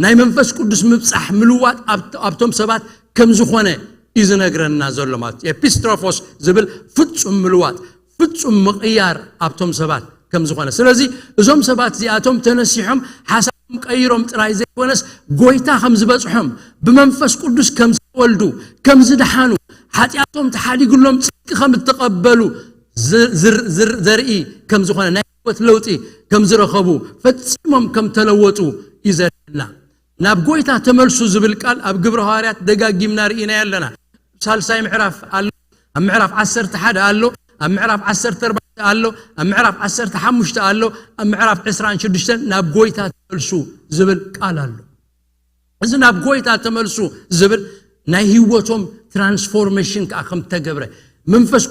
ናይ መንፈስ ቅዱስ ምብጻሕ ምልዋጥ ኣብ- ኣብቶም ሰባት ከም ዝኾነ እዩ ዝነግረና ዘሎ። ማለት ኤፒስትሮፎስ ዝብል ፍጹም ምልዋጥ፣ ፍጹም ምቕያር ኣብቶም ሰባት ከም ዝኾነ። ስለዚ እዞም ሰባት እዚኣቶም ተነሲሖም ሓሳቦም ቀይሮም ጥራይ ዘይኮነስ፣ ጎይታ ከም ዝበጽሖም፣ ብመንፈስ ቅዱስ ከም ዝተወልዱ፣ ከም ዝደሓኑ፣ ሓጢኣቶም ተሓዲግሎም ጽድቂ ከም እተቐበሉ ዝ- ዝር- ዝር- ዘርኢ ከም ዝኾነ፣ ናይ ህይወት ለውጢ ከም ዝረኸቡ፣ ፈጺሞም ከም ተለወጡ እዩ ዘርእየና። ናብ ጎይታ ተመልሱ ዝብል ቃል ኣብ ግብረ ሃዋርያት ደጋጊምና ርኢናዮ ኣለና። ሳልሳይ ምዕራፍ ኣሎ፣ ኣብ ምዕራፍ ዓሰርተ ሓደ ኣሎ፣ ኣብ ምዕራፍ ዓሰርተ ኣርባዕተ ኣሎ፣ ኣብ ምዕራፍ ዓሰርተ ሓሙሽተ ኣሎ፣ ኣብ ምዕራፍ ዕስራን ሽዱሽተን ናብ ጎይታ ተመልሱ ዝብል ቃል ኣሎ። እዚ ናብ ጎይታ ተመልሱ ዝብል ናይ ህይወቶም ትራንስፎርሜሽን ከዓ ከም ተገብረ፣ መንፈስ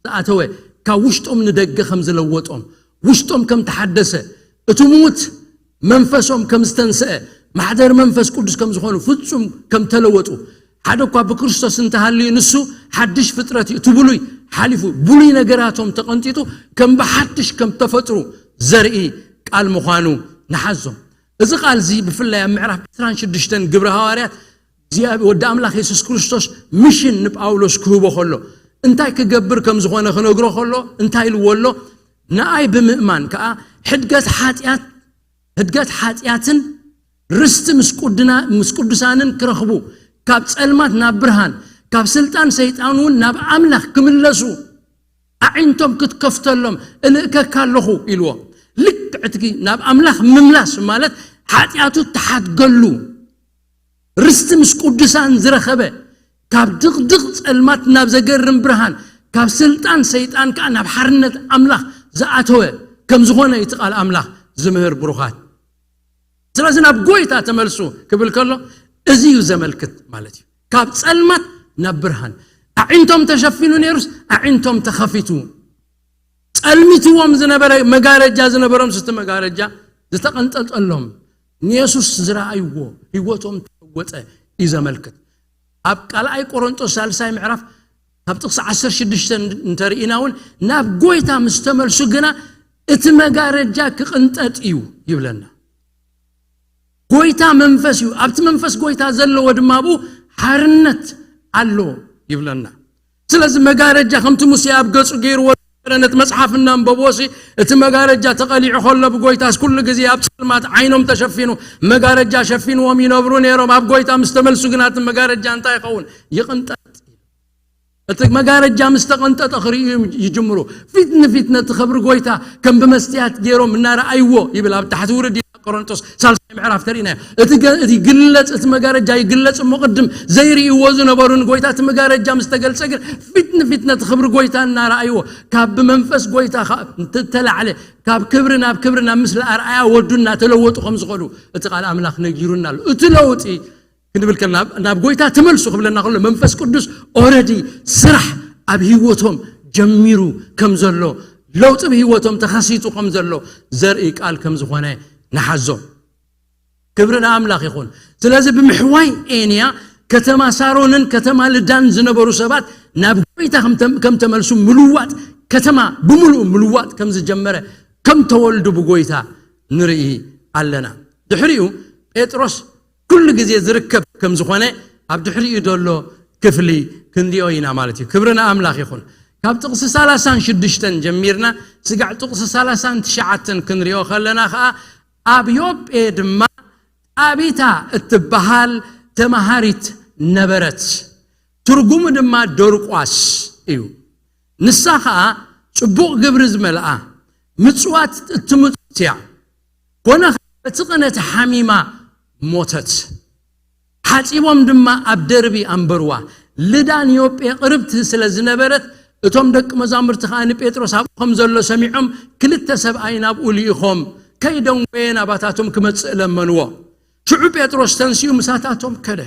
ዝኣተወ ካብ ውሽጦም ንደገ ከም ዝለወጦም፣ ውሽጦም ከም ተሓደሰ፣ እቲ ምዉት መንፈሶም ከም ዝተንስአ፣ ማሕደር መንፈስ ቅዱስ ከም ዝኾኑ፣ ፍጹም ከም ተለወጡ፣ ሓደ እኳ ብክርስቶስ እንተሃልዩ ንሱ ሓድሽ ፍጥረት እዩ፣ እቲ ብሉይ ሓሊፉ፣ ብሉይ ነገራቶም ተቐንጢጡ ከም ብሓድሽ ከም ተፈጥሩ ዘርኢ ቃል ምዃኑ ንሓዞ። እዚ ቃል እዚ ብፍላይ ኣብ ምዕራፍ ዕስራን ሽዱሽተን ግብረ ሃዋርያት እግዚኣብሔር ወዲ ኣምላኽ የሱስ ክርስቶስ ሚሽን ንጳውሎስ ክህቦ ከሎ እንታይ ክገብር ከም ዝኾነ ክነግሮ ከሎ እንታይ ኢልዎ ኣሎ? ንኣይ ብምእማን ከኣ ሕድገት ሓጢኣት ሕድገት ሓጢኣትን ርስቲ ምስ ቅዱና- ምስ ቅዱሳንን ክረኽቡ፣ ካብ ጸልማት ናብ ብርሃን፣ ካብ ስልጣን ሰይጣን እውን ናብ ኣምላኽ ክምለሱ ኣዒንቶም ክትከፍተሎም እልእከካ ኣለኹ ኢልዎ። ልክዕ እቲ ናብ ኣምላኽ ምምላስ ማለት ሓጢኣቱ እተሓድገሉ፣ ርስቲ ምስ ቅዱሳን ዝረኸበ፣ ካብ ድቕድቕ ጸልማት ናብ ዘገርም ብርሃን፣ ካብ ስልጣን ሰይጣን ከኣ ናብ ሓርነት ኣምላኽ ዝኣተወ ከም ዝኾነ እዩ እቲ ቃል ኣምላኽ ዝምህር። ብሩኻት፣ ስለዚ ናብ ጎይታ ተመልሱ ክብል ከሎ እዚ እዩ ዘመልክት ማለት እዩ። ካብ ጸልማት ናብ ብርሃን፣ ኣዒንቶም ተሸፊኑ ነይሩስ ኣዒንቶም ተኸፊቱ። ጸልሚትዎም ዝነበረ መጋረጃ ዝነበሮም ስቲ መጋረጃ ዝተቐንጠጠሎም፣ ንየሱስ ዝረኣይዎ ህይወቶም ተለወጠ እዩ ዘመልክት። ኣብ ካልኣይ ቆሮንጦስ ሳልሳይ ምዕራፍ ካብ ጥቕሲ ዓሰርተ ሽዱሽተ እንተርኢና እውን ናብ ጎይታ ምስ ተመልሱ ግና እቲ መጋረጃ ክቕንጠጥ እዩ ይብለና። ጎይታ መንፈስ እዩ። ኣብቲ መንፈስ ጎይታ ዘለዎ ድማ ኣብኡ ሓርነት ኣሎ ይብለና። ስለዚ መጋረጃ ከምቲ ሙሴ ኣብ ገጹ ገይርዎ ነበረ፣ ነቲ መጽሓፍ እናንበብዎ ሲ እቲ መጋረጃ ተቐሊዑ ከሎ ብጎይታስ ኩሉ ግዜ ኣብ ጸልማት ዓይኖም ተሸፊኑ፣ መጋረጃ ሸፊንዎም ይነብሩ ነይሮም። ኣብ ጎይታ ምስ ተመልሱ ግና እቲ መጋረጃ እንታይ ይኸውን? ይቕንጠጥ። እቲ መጋረጃ ምስ ተቐንጠጠ ክርእዩ ይጅምሩ። ፊት ንፊት ነቲ ክብሪ ጎይታ ከም ብመስትያት ገይሮም እናረኣይዎ ይብል። ኣብ ታሕቲ ውርድ ኢላ ቆሮንቶስ ሳልሳይ ምዕራፍ ተርእይና። እቲ ገ-፣ እቲ ይግለጽ፣ እቲ መጋረጃ ይግለጽ እሞ ቅድም ዘይርእይዎ ዝነበሩ ንጎይታ እቲ መጋረጃ ምስ ተገልጸ ግን ፊት ንፊት ነቲ ክብሪ ጎይታ እናረኣይዎ ካብ ብመንፈስ ጎይታ ከ-፣ እንተተላዕለ ካብ ክብሪ ናብ ክብሪ ናብ ምስሊ ኣርኣያ ወዱ እናተለወጡ ከም ዝኸዱ እቲ ቃል ኣምላኽ ነጊሩና ኣሎ። እቲ ለውጢ ክንብል ከለና ናብ፣ ናብ ጎይታ ተመልሱ ክብለና ከሎ መንፈስ ቅዱስ ኦረዲ ስራሕ ኣብ ህይወቶም ጀሚሩ ከም ዘሎ፣ ለውጢ ብህይወቶም ተኸሲቱ ከም ዘሎ ዘርኢ ቃል ከም ዝኾነ ንሓዞ። ክብሪ ንኣምላኽ ይኹን። ስለዚ ብምሕዋይ ኤንያ ከተማ ሳሮንን ከተማ ልዳን ዝነበሩ ሰባት ናብ ጎይታ ከም ተም-፣ ከም ተመልሱ ምልዋጥ፣ ከተማ ብምሉኡ ምልዋጥ ከም ዝጀመረ፣ ከም ተወልዱ ብጎይታ ንርኢ ኣለና። ድሕሪኡ ጴጥሮስ ኩሉ ግዜ ዝርከብ ከም ዝኾነ ኣብ ድሕሪኡ ዘሎ ክፍሊ ክንሪኦ ኢና ማለት እዩ። ክብሪ ንኣምላኽ ይኹን። ካብ ጥቕሲ ሰላሳን ሽዱሽተን ጀሚርና ስጋዕ ጥቕሲ ሰላሳን ትሽዓተን ክንሪኦ ከለና ኸኣ ኣብ ዮጴ ድማ ጣቢታ እትበሃል ተማሃሪት ነበረት። ትርጉሙ ድማ ዶርቋስ እዩ። ንሳ ኸኣ ጽቡቕ ግብሪ ዝመልኣ ምጽዋት እትምጽውት እያ። ኮነ ኸኣ በቲ ቕነ ተሓሚማ ሞተት። ሓጺቦም ድማ ኣብ ደርቢ ኣንበርዋ። ልዳ ንዮጴ ቅርብቲ ስለ ዝነበረት፣ እቶም ደቂ መዛሙርቲ ኸኣ ንጴጥሮስ ኣብኡ ከም ዘሎ ሰሚዖም፣ ክልተ ሰብኣይ ናብኡ ልኢኾም፣ ከይደንጎየ ናባታቶም ክመጽእ ለመንዎ። ሽዑ ጴጥሮስ ተንሲኡ ምሳታቶም ከደ።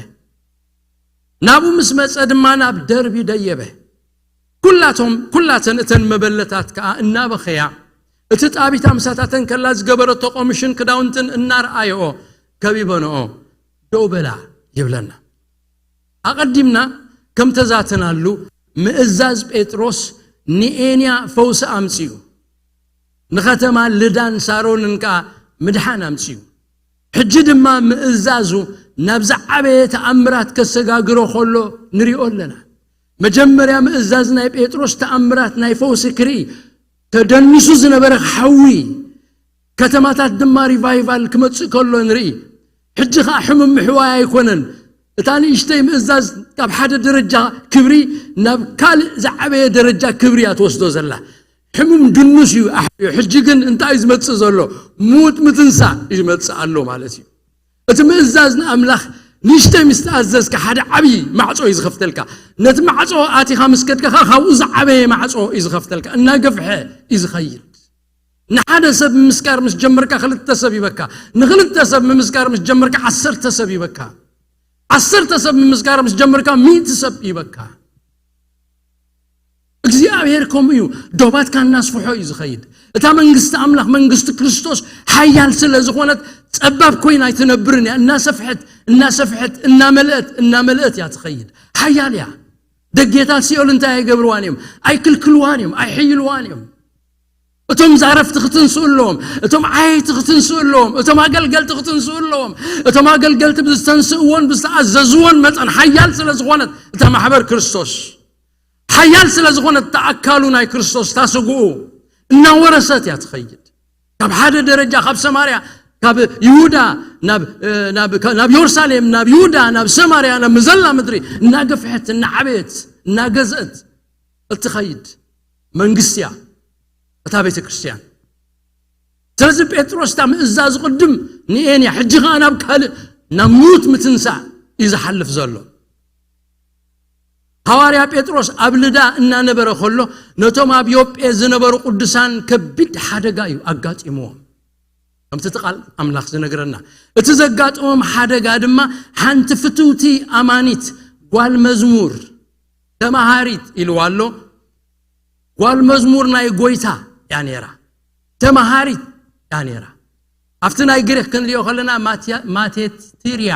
ናብኡ ምስ መጸ ድማ ናብ ደርቢ ደየበ። ኩላቶም፣ ኩላተን እተን መበለታት ከኣ እናበኸያ፣ እቲ ጣቢታ ምሳታተን ከላ ዝገበረቶ ቆምሽን ክዳውንትን እናርኣየኦ፣ ከቢበንኦ ደው በላ ይብለና። ኣቐዲምና ከም ተዛተናሉ፣ ምእዛዝ ጴጥሮስ ንኤንያ ፈውሲ ኣምጺኡ፣ ንኸተማ ልዳን ሳሮንን ከኣ ምድሓን ኣምጺኡ። ሕጂ ድማ ምእዛዙ ናብ ዝዓበየ ተኣምራት ከሰጋግሮ ከሎ ንሪኦ ኣለና። መጀመርያ ምእዛዝ ናይ ጴጥሮስ ተኣምራት ናይ ፈውሲ ክርኢ፣ ተደኒሱ ዝነበረ ክሓዊ፣ ከተማታት ድማ ሪቫይቫል ክመጽእ ከሎ ንርኢ። ሕጂ ኸኣ ሕሙም ምሕዋይ ኣይኮነን። እታ ንእሽተይ ምእዛዝ ካብ ሓደ ደረጃ ክብሪ ናብ ካልእ ዝዓበየ ደረጃ ክብሪ እያ ትወስዶ ዘላ። ሕሙም ድኑስ እዩ ኣሕውዮ። ሕጂ ግን እንታይ እዩ ዝመጽእ ዘሎ? ሙት ምትንሳእ እዩ ዝመጽእ ኣሎ ማለት እዩ። እቲ ምእዛዝ ንኣምላኽ ንእሽተይ ምስ ተኣዘዝካ ሓደ ዓብዪ ማዕጾ እዩ ዝኸፍተልካ። ነቲ ማዕጾ ኣቲኻ ምስ ከድካ ኸኣ ካብኡ ዝዓበየ ማዕጾ እዩ ዝኸፍተልካ። እናገፍሐ እዩ ዝኸይድ። ንሓደ ሰብ ምምስካር ምስ ጀመርካ ክልተ ሰብ ይበካ። ንክልተ ሰብ ምምስካር ምስ ጀመርካ ዓሰርተ ሰብ ይበካ። ዓሰርተ ሰብ ምምስካር ምስ ጀመርካ ሚእቲ ሰብ ይበካ። እግዚኣብሔር ከምኡ እዩ። ዶባትካ እናስፍሖ እዩ ዝኸይድ። እታ መንግስቲ ኣምላኽ፣ መንግስቲ ክርስቶስ ሓያል ስለ ዝኾነት ጸባብ ኮይና ኣይትነብርን እያ። እናሰፍሐት፣ እናሰፍሐት፣ እናመልአት፣ እናመልአት እያ ትኸይድ። ሓያል እያ። ደጌታት ሲኦል እንታይ ኣይገብርዋን እዮም? ኣይክልክልዋን እዮም፣ ኣይሕይልዋን እዮም። እቶም ዛረፍቲ ክትንስኡ ኣለዎም፣ እቶም ዓየይቲ ክትንስኡ ኣለዎም፣ እቶም ኣገልገልቲ ክትንስኡ ኣለዎም። እቶም ኣገልገልቲ ብዝተንስእዎን ብዝተኣዘዝዎን መጠን ሓያል ስለ ዝኾነት እታ ማሕበር ክርስቶስ፣ ሓያል ስለ ዝኾነት እታ ኣካሉ ናይ ክርስቶስ፣ እታ ስግኡ እናወረሰት እያ ትኸይድ። ካብ ሓደ ደረጃ፣ ካብ ሰማርያ፣ ካብ ይሁዳ ናብ፣ ናብ፣ ናብ የሩሳሌም፣ ናብ ይሁዳ፣ ናብ ሰማርያ፣ ናብ መዘላ ምድሪ እናገፍሐት፣ እናዓበየት፣ እናገዝአት እትኸይድ መንግስቲ እያ እታ ቤተ ክርስቲያን። ስለዚ ጴጥሮስ እታ ምእዛዝ ቅድም ንኤን እያ፣ ሕጂ ኸኣ ናብ ካልእ፣ ናብ ሙት ምትንሳእ እዩ ዝሓልፍ ዘሎ። ሃዋርያ ጴጥሮስ ኣብ ልዳ እናነበረ ከሎ፣ ነቶም ኣብ ዮጴ ዝነበሩ ቅዱሳን ከቢድ ሓደጋ እዩ ኣጋጢምዎም። ከምቲ እቲ ቃል ኣምላኽ ዝነግረና፣ እቲ ዘጋጠሞም ሓደጋ ድማ ሓንቲ ፍትውቲ ኣማኒት ጓል መዝሙር ተማሃሪት ኢልዋ ኣሎ። ጓል መዝሙር ናይ ጎይታ እያ ነይራ። ተማሃሪት እያ ነይራ። ኣብቲ ናይ ግሪክ ክንሪኦ ከለና ማትያ- ማቴቲርያ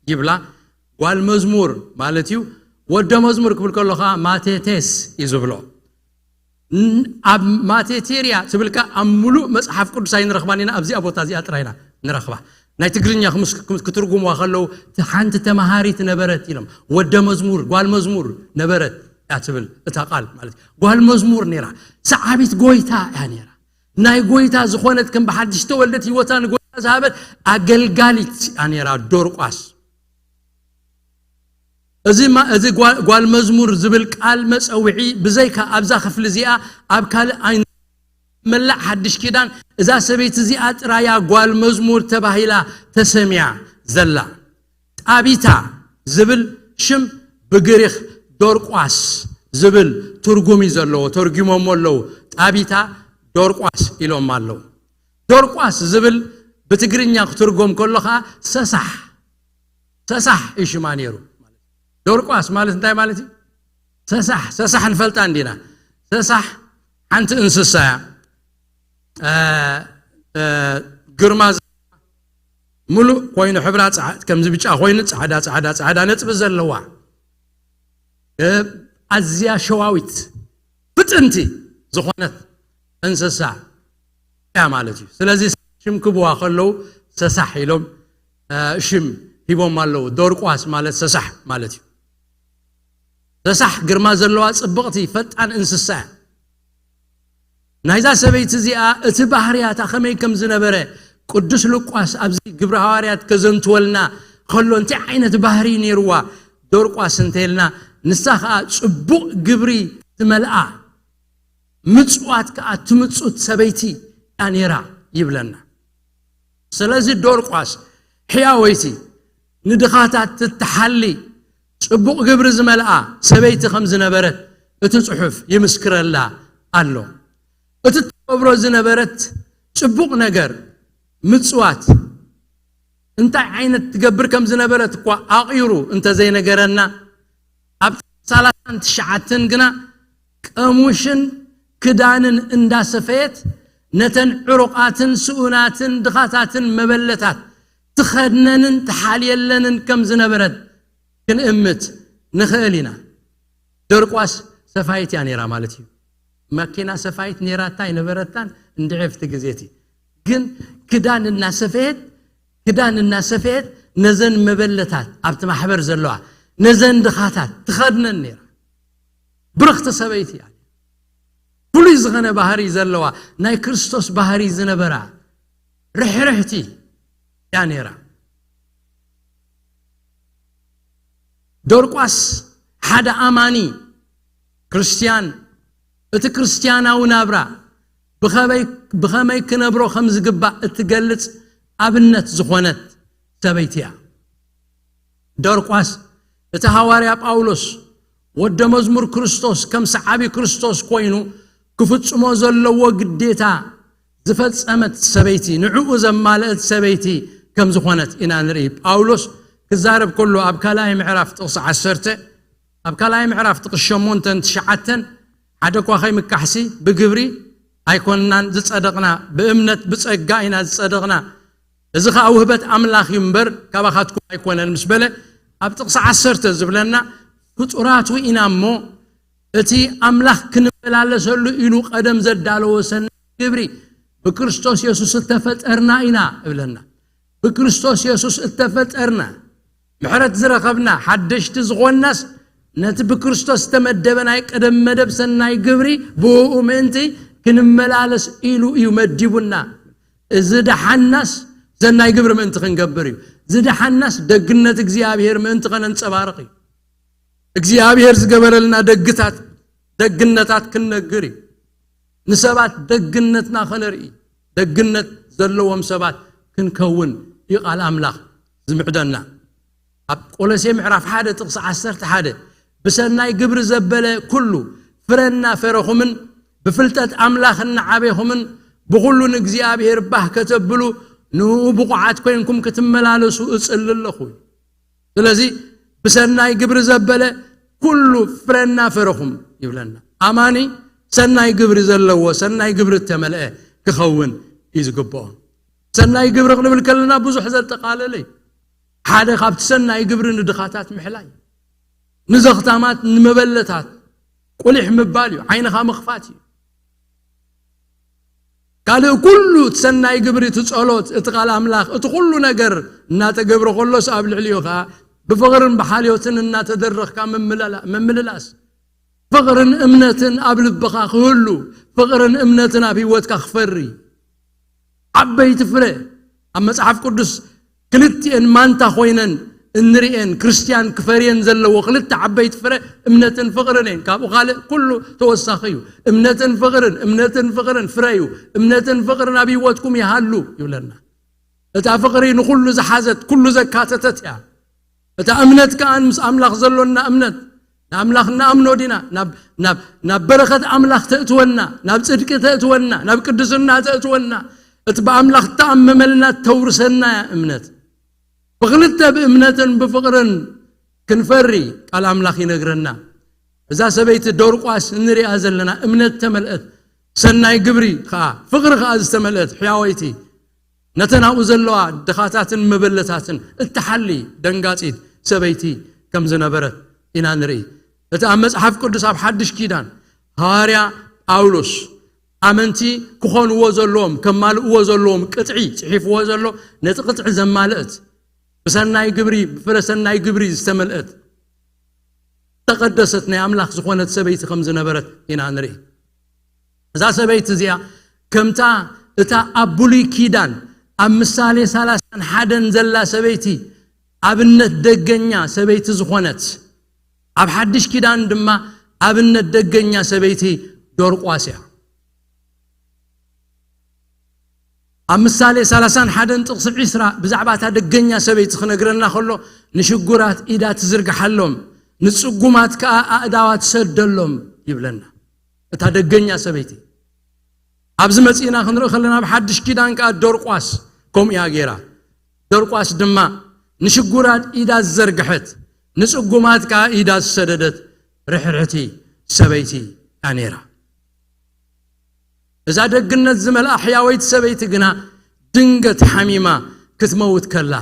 ይብላ። ጓል መዝሙር ማለት እዩ። ወደ መዝሙር ክብል ከሎ ከዓ ማቴቴስ እዩ ዝብሎ። ን- ኣብ ማቴቴርያ ትብል ከ ኣብ ሙሉእ መጽሓፍ ቅዱስ ኣይንረኽባን ኢና። ኣብዚኣ ቦታ እዚኣ ጥራይ ኢና ንረኽባ። ናይ ትግርኛ ክምስ- ክም- ክትርጉምዋ ከለዉ፣ እቲ ሓንቲ ተማሃሪት ነበረት ኢሎም፣ ወደ መዝሙር፣ ጓል መዝሙር ነበረት እያ ትብል እታ ቃል ማለት እዩ። ጓል መዝሙር ነይራ፣ ሰዓቢት ጎይታ እያ ነይራ። ናይ ጎይታ ዝኾነት፣ ከም ብሓድሽ ተወልደት ህይወታ ንጎይታ ዝሃበት ኣገልጋሊት እያ ነይራ ዶርቋስ። እዚ ማ- እዚ ጓ- ጓል መዝሙር ዝብል ቃል መጸውዒ ብዘይካ ኣብዛ ክፍሊ እዚኣ ኣብ ካልእ ኣይ- መላእ ሓድሽ ኪዳን እዛ ሰበይቲ እዚኣ ጥራያ ጓል መዝሙር ተባሂላ ተሰሚያ ዘላ። ጣቢታ ዝብል ሽም ብግሪኽ ዶርቋስ ዝብል ትርጉም እዩ ዘለዎ። ተርጉሞሞ ኣለዉ። ጣቢታ ዶርቋስ ኢሎም ኣለዉ። ዶርቋስ ዝብል ብትግርኛ ክትርጎም ከሎ ኸዓ ሰሳሕ፣ ሰሳሕ እዩ ሽማ ነይሩ። ዶርቋስ ማለት እንታይ ማለት እዩ? ሰሳሕ፣ ሰሳሕ ንፈልጣ እንዲና። ሰሳሕ ሓንቲ እንስሳ እያ። እ፣ እ፣ ግርማ ዘ- ሙሉእ ኮይኑ ሕብራ ጻ- ከምዚ ብጫ ኮይኑ ጻዕዳ ጻዕዳ ጻዕዳ ነጥቢ ዘለዋ፣ እ፣ ኣዝያ ሸዋዊት ፍጥንቲ ዝኾነት እንስሳ እያ ማለት እዩ። ስለዚ ሽም ክብዋ ከለዉ ሰሳሕ ኢሎም እ፣ ሽም ሂቦም ኣለዉ። ዶርቋስ ማለት ሰሳሕ ማለት እዩ። ሰሳሕ ግርማ ዘለዋ ጽብቕቲ ፈጣን እንስሳ እያ። ናይዛ ሰበይቲ እዚኣ እቲ ባህርያታ ከመይ ከም ዝነበረ ቅዱስ ሉቃስ ኣብዚ ግብረ ሃዋርያት ከዘንትወልና ከሎ፣ እንታይ ዓይነት ባህሪ ነይርዋ ዶርቋስ እንተልና፣ ንሳ ኸኣ ጽቡቕ ግብሪ ዝመልኣ ምጽዋት ከኣ ትምጹት ሰበይቲ እያ ነይራ ይብለና። ስለዚ ዶርቋስ ሕያወይቲ፣ ንድኻታት ትትሓሊ፣ ጽቡቕ ግብሪ ዝመልኣ ሰበይቲ ከም ዝነበረት እቲ ጽሑፍ ይምስክረላ ኣሎ። እቲ ትገብሮ ዝነበረት ጽቡቕ ነገር ምጽዋት እንታይ ዓይነት ትገብር ከም ዝነበረት እኳ ኣቒሩ እንተዘይነገረና፣ ኣብ ሰላሳን ትሽዓተን ግና ቀሙሽን ክዳንን እንዳሰፈየት ነተን ዕሩቓትን ስኡናትን ድኻታትን መበለታት ትኸድነንን ትሓልየለንን ከም ዝነበረት ክንእምት ንኽእል ኢና። ደርቋስ ሰፋይት እያ ነይራ ማለት እዩ። መኪና ሰፋይት ነይራታ ኣይነበረታን እንድዒ ኣብቲ ግዜ እቲ። ግን ክዳን እናሰፈየት፣ ክዳን እናሰፈየት ነዘን መበለታት ኣብቲ ማሕበር ዘለዋ፣ ነዘን ድኻታት ትኸድነን ነይራ። ብርኽቲ ሰበይቲ እያ። ፍሉይ ዝኾነ ባህሪ ዘለዋ፣ ናይ ክርስቶስ ባህሪ ዝነበራ ርሕርሕቲ እያ ነይራ። ዶርቋስ ሓደ ኣማኒ ክርስትያን፣ እቲ ክርስትያናዊ ናብራ ብኸመይ፣ ብኸመይ ክነብሮ ከም ዝግባእ እትገልጽ ኣብነት ዝኾነት ሰበይቲ እያ። ዶርቋስ እቲ ሃዋርያ ጳውሎስ ወደ መዝሙር ክርስቶስ ከም ሰዓቢ ክርስቶስ ኮይኑ ክፍጽሞ ዘለዎ ግዴታ ዝፈጸመት ሰበይቲ፣ ንዕኡ ዘማልአት ሰበይቲ ከም ዝኾነት ኢና ንርኢ። ጳውሎስ ክዛረብ ከሎ ኣብ ካልኣይ ምዕራፍ ጥቕሲ ዓሰርተ፣ ኣብ ካልኣይ ምዕራፍ ጥቕሲ ሸሞንተን ትሽዓተን፣ ሓደ እኳ ከይምካሕሲ ብግብሪ ኣይኮንናን ዝጸደቕና፣ ብእምነት ብጸጋ ኢና ዝጸደቕና፣ እዚ ኸኣ ውህበት ኣምላኽ እዩ እምበር ካባኻትኩም ኣይኮነን ምስ በለ፣ ኣብ ጥቕሲ ዓሰርተ ዝብለና፣ ፍጡራቱ ኢና እሞ እቲ ኣምላኽ ክንመላለሰሉ ኢሉ ቀደም ዘዳለዎ ሰናይ ግብሪ ብክርስቶስ የሱስ እተፈጠርና ኢና እብለና። ብክርስቶስ የሱስ እተፈጠርና፣ ምሕረት ዝረኸብና፣ ሓደሽቲ ዝኾንናስ ነቲ ብክርስቶስ ዝተመደበ ናይ ቀደም መደብ ሰናይ ግብሪ ብእኡ ምእንቲ ክንመላለስ ኢሉ እዩ መዲቡና። እዚ ደሓናስ ሰናይ ግብሪ ምእንቲ ክንገብር እዩ። ዝደሓናስ ደግነት እግዚኣብሔር ምእንቲ ከነንጸባርቕ እዩ። እግዚኣብሔር ዝገበረልና ደግታት፣ ደግነታት ክንነግር እዩ። ንሰባት ደግነትና ከነርኢ፣ ደግነት ዘለዎም ሰባት ክንከውን እዩ ቃል ኣምላኽ ዝምዕደና። ኣብ ቆሎሴ ምዕራፍ ሓደ ጥቕሲ ዓሰርተ ሓደ፣ "ብሰናይ ግብሪ ዘበለ ኩሉ ፍረ እናፈረኹምን ብፍልጠት ኣምላኽ እናዓበኹምን ብኹሉ ንእግዚኣብሔር ባህ ከተብሉ ንእኡ ብቑዓት ኮይንኩም ክትመላለሱ እጽሊ ኣለኹ።" ስለዚ ብሰናይ ግብሪ ዘበለ ኩሉ ፍረ እናፈረኹም ይብለና። ኣማኒ ሰናይ ግብሪ ዘለዎ፣ ሰናይ ግብሪ እተመልአ ክኸውን እዩ ዝግብኦ። ሰናይ ግብሪ ክንብል ከለና ብዙሕ ዘጠቓለለ እዩ። ሓደ ካብቲ ሰናይ ግብሪ ንድኻታት ምሕላይ፣ ንዘኽታማት፣ ንመበለታት ቁሊሕ ምባል እዩ፣ ዓይንኻ ምኽፋት እዩ። ካልእ ኩሉ እቲ ሰናይ ግብሪ፣ እቲ ጸሎት፣ እቲ ቃል ኣምላኽ፣ እቲ ኩሉ ነገር እናተገብረ ከሎስ ኣብ ልዕሊኡ ኸኣ ብፍቕርን ብሓልዮትን እናተደረኽካ ምምልላ-፣ ምምልላስ፣ ፍቕርን እምነትን ኣብ ልብኻ ክህሉ፣ ፍቕርን እምነትን ኣብ ህይወትካ ክፈሪ፣ ዓበይቲ ፍረ ኣብ መጽሓፍ ቅዱስ ክልቲኤን ማንታ ኮይነን እንርእየን፣ ክርስትያን ክፈርየን ዘለዎ ክልተ ዓበይቲ ፍረ እምነትን ፍቕርን እየን። ካብኡ ካልእ ኩሉ ተወሳኺ እዩ። እምነትን ፍቕርን፣ እምነትን ፍቕርን ፍረ እዩ። እምነትን ፍቕርን ኣብ ህይወትኩም ይሃሉ ይብለና። እታ ፍቕሪ ንኹሉ ዝሓዘት፣ ኩሉ ዘካተተት እያ። እታ እምነት ከኣ ምስ ኣምላኽ ዘሎና እምነት፣ ንኣምላኽ ንኣምኖ ዲና፣ ናብ፣ ናብ፣ ናብ በረኸት ኣምላኽ ተእትወና፣ ናብ ጽድቂ ተእትወና፣ ናብ ቅድስና ተእትወና፣ እቲ ብኣምላኽ እተኣመመልና ተውርሰና እያ እምነት። ብኽልተ ብእምነትን ብፍቕርን ክንፈሪ ቃል ኣምላኽ ይነግረና። እዛ ሰበይቲ ዶርቋስ እንሪኣ ዘለና እምነት ተመልአት፣ ሰናይ ግብሪ ኸኣ ፍቕሪ ኸኣ ዝተመልአት ሕያወይቲ፣ ነተን ኣብኡ ዘለዋ ድኻታትን መበለታትን እትሓሊ ደንጋጺት ሰበይቲ ከም ዝነበረት ኢና ንርኢ። እቲ ኣብ መጽሓፍ ቅዱስ ኣብ ሓድሽ ኪዳን ሃዋርያ ጳውሎስ ኣመንቲ ክኾንዎ ዘለዎም፣ ከማልእዎ ዘለዎም ቅጥዒ ጽሒፍዎ ዘሎ፣ ነቲ ቅጥዒ ዘማልእት፣ ብሰናይ ግብሪ፣ ብፍረ ሰናይ ግብሪ ዝተመልአት፣ ዝተቐደሰት ናይ ኣምላኽ ዝኾነት ሰበይቲ ከም ዝነበረት ኢና ንርኢ። እዛ ሰበይቲ እዚኣ ከምታ እታ ኣብ ብሉይ ኪዳን ኣብ ምሳሌ ሰላሳን ሓደን ዘላ ሰበይቲ ኣብነት ደገኛ ሰበይቲ ዝኾነት፣ ኣብ ሓድሽ ኪዳን ድማ ኣብነት ደገኛ ሰበይቲ ዶርቋስ እያ። ኣብ ምሳሌ ሰላሳን ሓደን ጥቕሲ ዒስራ ብዛዕባ እታ ደገኛ ሰበይቲ ክነግረና ከሎ፣ "ንሽጉራት ኢዳ ትዝርግሓሎም፣ ንጽጉማት ከኣ ኣእዳዋ ትሰደሎም" ይብለና። እታ ደገኛ ሰበይቲ ኣብዚ መጺእና ክንርኢ ከለና፣ ኣብ ሓድሽ ኪዳን ከኣ ዶርቋስ ከምኡ እያ ገይራ። ዶርቋስ ድማ ንሽጉራት ኢዳ ዝዘርግሐት፣ ንጽጉማት ከኣ ኢዳ ዝሰደደት ርሕርሕቲ ሰበይቲ እያ ነይራ። እዛ ደግነት ዝመልኣ ሕያወይቲ ሰበይቲ ግና ድንገት ሓሚማ ክትመውት ከላ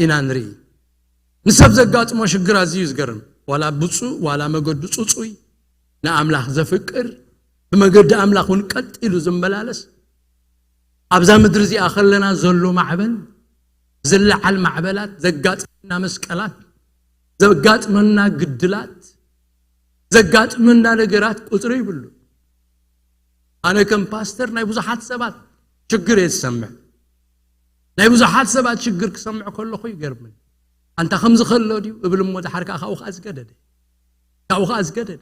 ኢና ንርኢ። ንሰብ ዘጋጥሞ ሽግር ኣዝዩ ዝገርም። ዋላ ብፁዕ፣ ዋላ መገዱ ጽጹይ፣ ንኣምላኽ ዘፍቅር፣ ብመገዲ ኣምላኽ እውን ቀጥ ኢሉ ዝመላለስ፣ ኣብዛ ምድሪ እዚኣ ከለና ዘሎ ማዕበል፣ ዝለዓል ማዕበላት፣ ዘጋጥመና መስቀላት፣ ዘጋጥመና ግድላት፣ ዘጋጥመና ነገራት ቁጽሪ ይብሉ። ኣነ ከም ፓስተር ናይ ብዙሓት ሰባት ሽግር እየ ዝሰምዕ። ናይ ብዙሓት ሰባት ሽግር ክሰምዕ ከለኹ ይገርምኒ። ኣንታ ከምዚ ከሎ ድዩ እብል እሞ፣ ድሓር ከኣ ካብኡ ከኣ ዝገደደ፣ ካብኡ ከኣ ዝገደደ።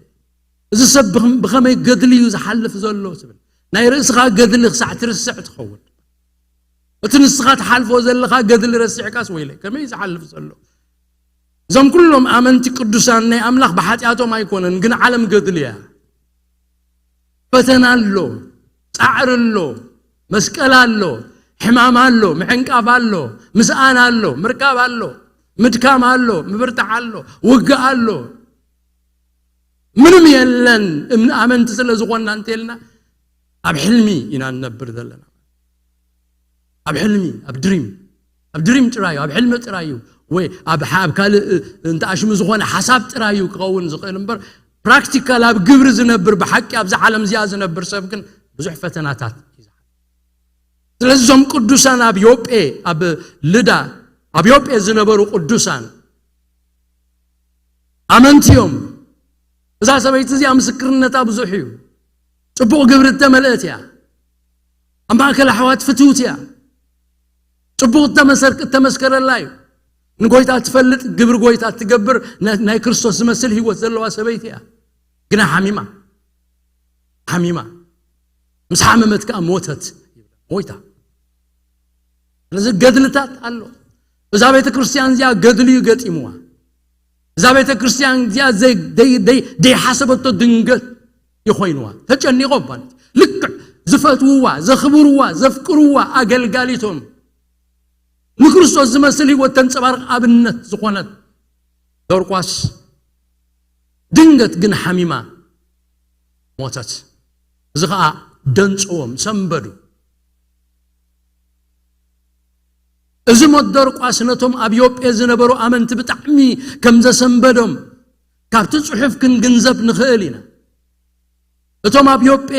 እዚ ሰብ ብኸም-፣ ብኸመይ ገድሊ እዩ ዝሓልፍ ዘሎ ትብል። ናይ ርእስኻ ገድሊ ክሳዕ ትርስዕ ትኸውን። እቲ ንስኻ ትሓልፎ ዘለኻ ገድሊ ረሲዕካስ ወይለይ፣ ከመይ እዩ ዝሓልፍ ዘሎ? እዞም ኩሎም ኣመንቲ ቅዱሳን ናይ ኣምላኽ ብሓጢኣቶም ኣይኮነን፣ ግን ዓለም ገድሊ እያ። ፈተና ኣሎ፣ ጻዕሪ ኣሎ፣ መስቀል ኣሎ፣ ሕማም ኣሎ፣ ምዕንቃፍ ኣሎ፣ ምስኣን ኣሎ፣ ምርካብ ኣሎ፣ ምድካም ኣሎ፣ ምብርታዕ ኣሎ፣ ውግእ ኣሎ። ምንም የለን። እም-፣ ኣመንቲ ስለ ዝኾንና እንተልና ኣብ ሕልሚ ኢና ንነብር ዘለና። ኣብ ሕልሚ፣ ኣብ ድሪም፣ ኣብ ድሪም ጥራይ እዩ፣ ኣብ ሕልሚ ጥራይ እዩ፣ ወይ ኣብ ሓ-፣ ኣብ ካልእ እንተ ኣሽሙ ዝኾነ ሓሳብ ጥራይ እዩ ክኸውን ዝኽእል እምበር፣ ፕራክቲካል ኣብ ግብሪ ዝነብር፣ ብሓቂ ኣብዛ ዓለም እዚኣ ዝነብር ሰብ ግን ብዙሕ ፈተናታት እዩ ዝሓልፍ። ስለዚ እዞም ቅዱሳን ኣብ ዮጴ፣ ኣብ ልዳ፣ ኣብ ዮጴ ዝነበሩ ቅዱሳን ኣመንቲ እዮም። እዛ ሰበይቲ እዚኣ ምስክርነታ ብዙሕ እዩ። ጽቡቕ ግብሪ እተመልአት እያ። ኣብ ማእከል ኣሕዋት ፍትውቲ እያ። ጽቡቕ እተመሰር-፣ እተመስከረላ እዩ። ንጎይታ ትፈልጥ፣ ግብሪ ጎይታ ትገብር፣ ና-፣ ናይ ክርስቶስ ዝመስል ህይወት ዘለዋ ሰበይቲ እያ። ግና ሓሚማ፣ ሓሚማ፣ ምስ ሓመመት ከኣ ሞተት። ሞይታ። ስለዚ ገድልታት ኣሎ። እዛ ቤተ ክርስቲያን እዚኣ ገድሊ እዩ ገጢምዋ። እዛ ቤተ ክርስቲያን እዚኣ ዘይ-፣ ደይ-፣ ደይ-፣ ደይሓሰበቶ ድንገት ይኾይንዋ። ተጨኒቖም ማለት እዩ። ልክዕ ዝፈትውዋ፣ ዘኽብርዋ፣ ዘፍቅርዋ ኣገልጋሊቶም፣ ንክርስቶስ ዝመስል ህይወት ተንጸባርቕ ኣብነት ዝኾነት ዶርቋስ ድንገት ግን ሓሚማ ሞተት። እዚ ኸዓ ደንጽዎም፣ ሰንበዱ። እዚ ሞት ዶርቋስ ነቶም ኣብ ዮጴ ዝነበሩ ኣመንቲ ብጣዕሚ ከም ዘሰንበዶም ካብቲ ጽሑፍ ክንግንዘብ ንኽእል ኢና። እቶም ኣብ ዮጴ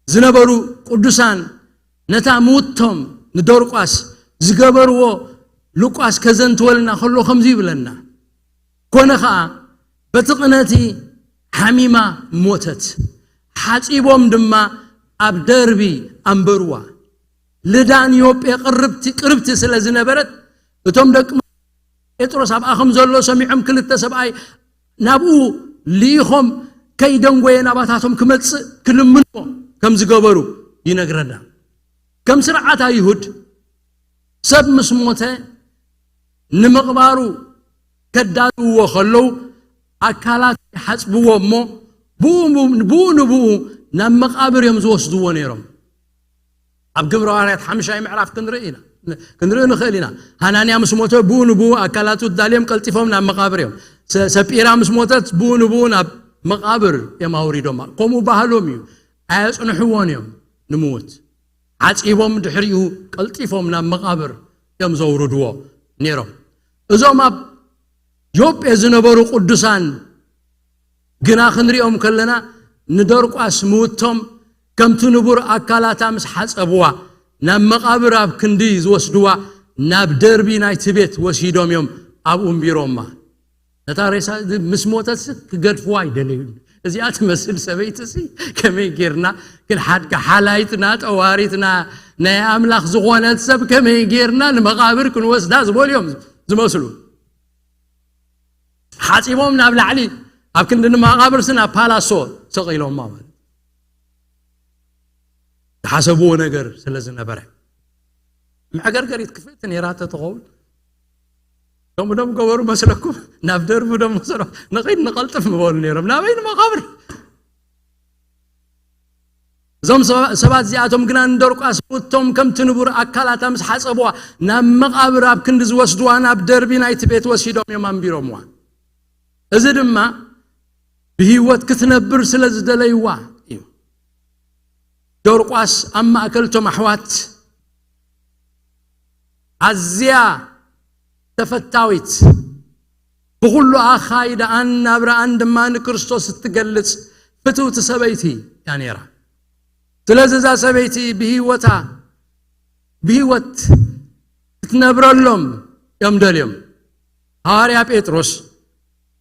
ዝነበሩ ቅዱሳን ነታ ምውቶም ንዶርቋስ ዝገበርዎ ሉቃስ ከዘንትወልና ከሎ ከምዚ ይብለና። ኮነ ኸኣ፣ በቲ ቅነቲ ሓሚማ ሞተት። ሓጺቦም ድማ ኣብ ደርቢ ኣንበርዋ። ልዳን ዮጴ ቅርብቲ፣ ቅርብቲ ስለ ዝነበረት፣ እቶም ደቂ ጴጥሮስ ኣብኣ ከም ዘሎ ሰሚዖም ክልተ ሰብኣይ ናብኡ ልኢኾም ከይደንጎየ ናባታቶም ክመጽእ ክልምንዎ ከም ዝገበሩ ይነግረና። ከም ስርዓት ኣይሁድ ሰብ ምስ ሞተ ንምቕባሩ ከዳልውዎ ከለዉ ኣካላት ይሓጽብዎ እሞ ብኡ ብኡ ንብኡ ናብ መቓብር እዮም ዝወስድዎ ነይሮም። ኣብ ግብረ ሃዋርያት ሓምሻይ ምዕራፍ ክንርኢ ኢና፣ ክንርኢ ንኽእል ኢና። ሃናንያ ምስ ሞተ ብኡ ንብኡ ኣካላቱ ዳልዮም ቀልጢፎም ናብ መቓብር እዮም። ሰ-፣ ሰጲራ ምስ ሞተት ብኡ ንብኡ ናብ መቓብር እዮም ኣውሪዶማ። ከምኡ ባህሎም እዩ። ኣየጽንሕዎን እዮም ንምውት። ዓጺቦም ድሕሪኡ ቀልጢፎም ናብ መቓብር እዮም ዘውርድዎ ነይሮም። እዞም ኣብ ዮጴ ዝነበሩ ቅዱሳን ግና ክንሪኦም ከለና ንደርቋስ ምውቶም ከምቲ ንቡር ኣካላታ ምስ ሓጸብዋ ናብ መቓብር ኣብ ክንዲ ዝወስድዋ ናብ ደርቢ ናይቲ ቤት ወሲዶም እዮም ኣብኡ እምቢሮማ። ነታ ሬሳ ምስ ሞተት ክገድፍዋ ኣይደለዩን። እዚኣ ትመስል ሰበይትሲ ከመይ ጌርና ክንሓድጋ? ሓላይትና፣ ጠዋሪትና፣ ናይ ኣምላኽ ዝኾነት ሰብ ከመይ ጌርና ንመቓብር ክንወስዳ ዝበሉ እዮም ዝመስሉ። ሓጺቦም ናብ ላዕሊ ኣብ ክንዲ ንመቓብርሲ ናብ ፓላሶ ሰቒሎማ ማለት ዝሓሰብዎ ነገር ስለ ዝነበረ። መዕገርገሪት ክፍእቲ ነይራ ተትኸውን፣ ከምኡ ደም ገበሩ መስለኩም? ናብ ደርቢ ደም ወሰዶ፣ ንኺድ ንቐልጥፍ ምበሉ ነይሮም። ናበይ? ንመቓብር። እዞም ሰባ-፣ ሰባት እዚኣቶም ግና ንደርቋስ ምውቶም ከምቲ ንቡር ኣካላታ ምስ ሓጸብዋ፣ ናብ መቓብር ኣብ ክንዲ ዝወስድዋ፣ ናብ ደርቢ ናይቲ ቤት ወሲዶም እዮም ኣንቢሮምዋ። እዚ ድማ ብህይወት ክትነብር ስለ ዝደለይዋ እዩ። ዶርቋስ ኣብ ማእከል እቶም ኣሕዋት ኣዝያ ተፈታዊት፣ ብኹሉ ኣኻይዳኣን ናብራኣን ድማ ንክርስቶስ እትገልጽ ፍትውቲ ሰበይቲ እያ ነይራ። ስለዚ እዛ ሰበይቲ ብህይወታ፣ ብህይወት ክትነብረሎም እዮም ደልዮም። ሃዋርያ ጴጥሮስ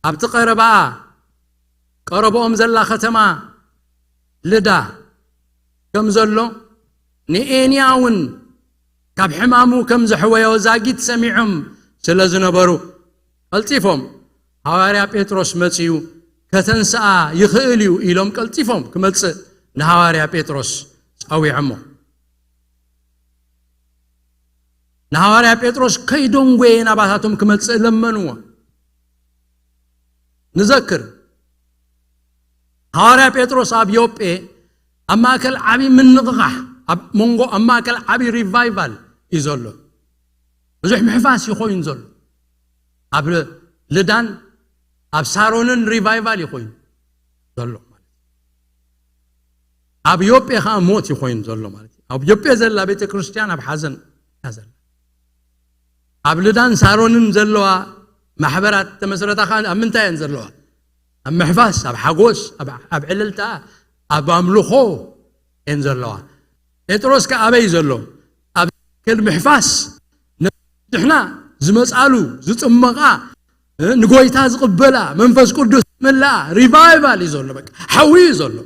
ኣብቲ ቀረባኣ፣ ቀረባኦም ዘላ ከተማ ልዳ ከም ዘሎ፣ ንኤንያ እውን ካብ ሕማሙ ከም ዘሕወዮ ዛጊት ሰሚዖም ስለ ዝነበሩ፣ ቀልጢፎም፣ ሃዋርያ ጴጥሮስ መጺኡ ከተንስኣ ይኽእል እዩ ኢሎም ቀልጢፎም ክመጽእ ንሃዋርያ ጴጥሮስ ጸዊዖሞ። ንሃዋርያ ጴጥሮስ ከይደንጎየ ናባታቶም ክመጽእ ለመንዎ። ንዘክር፣ ሃዋርያ ጴጥሮስ ኣብ ዮጴ ኣብ ማእከል ዓቢ ምንቕቓሕ፣ ኣብ መንጎ፣ ኣብ ማእከል ዓቢ ሪቫይቫል እዩ ዘሎ። ብዙሕ ምሕፋስ እዩ ኮይኑ ዘሎ። ኣብ ልዳን ኣብ ሳሮንን ሪቫይቫል እዩ ኮይኑ ዘሎ ማለት እዩ። ኣብ ዮጴ ኸዓ ሞት እዩ ኮይኑ ዘሎ ማለት እዩ። ኣብ ዮጴ ዘላ ቤተ ክርስቲያን ኣብ ሓዘን እያ ዘላ። ኣብ ልዳን ሳሮንን ዘለዋ ማሕበራት ተመስረታ ኸዓ ኣብ ምንታይ እየን ዘለዋ? ኣብ ምሕፋስ፣ ኣብ ሓጎስ፣ ኣብ፣ ኣብ ዕልልታ፣ ኣብ ኣምልኾ እየን ዘለዋ። ጴጥሮስ ከ ኣበይ ዘሎ? ኣብ ማእከል ምሕፋስ፣ ንድሕና ዝመጻሉ ዝጥመቓ፣ እ፣ ንጎይታ ዝቕበላ፣ መንፈስ ቅዱስ ዝምልኣ ሪቫይቫል እዩ ዘሎ። በቃ ሓዊ እዩ ዘሎ።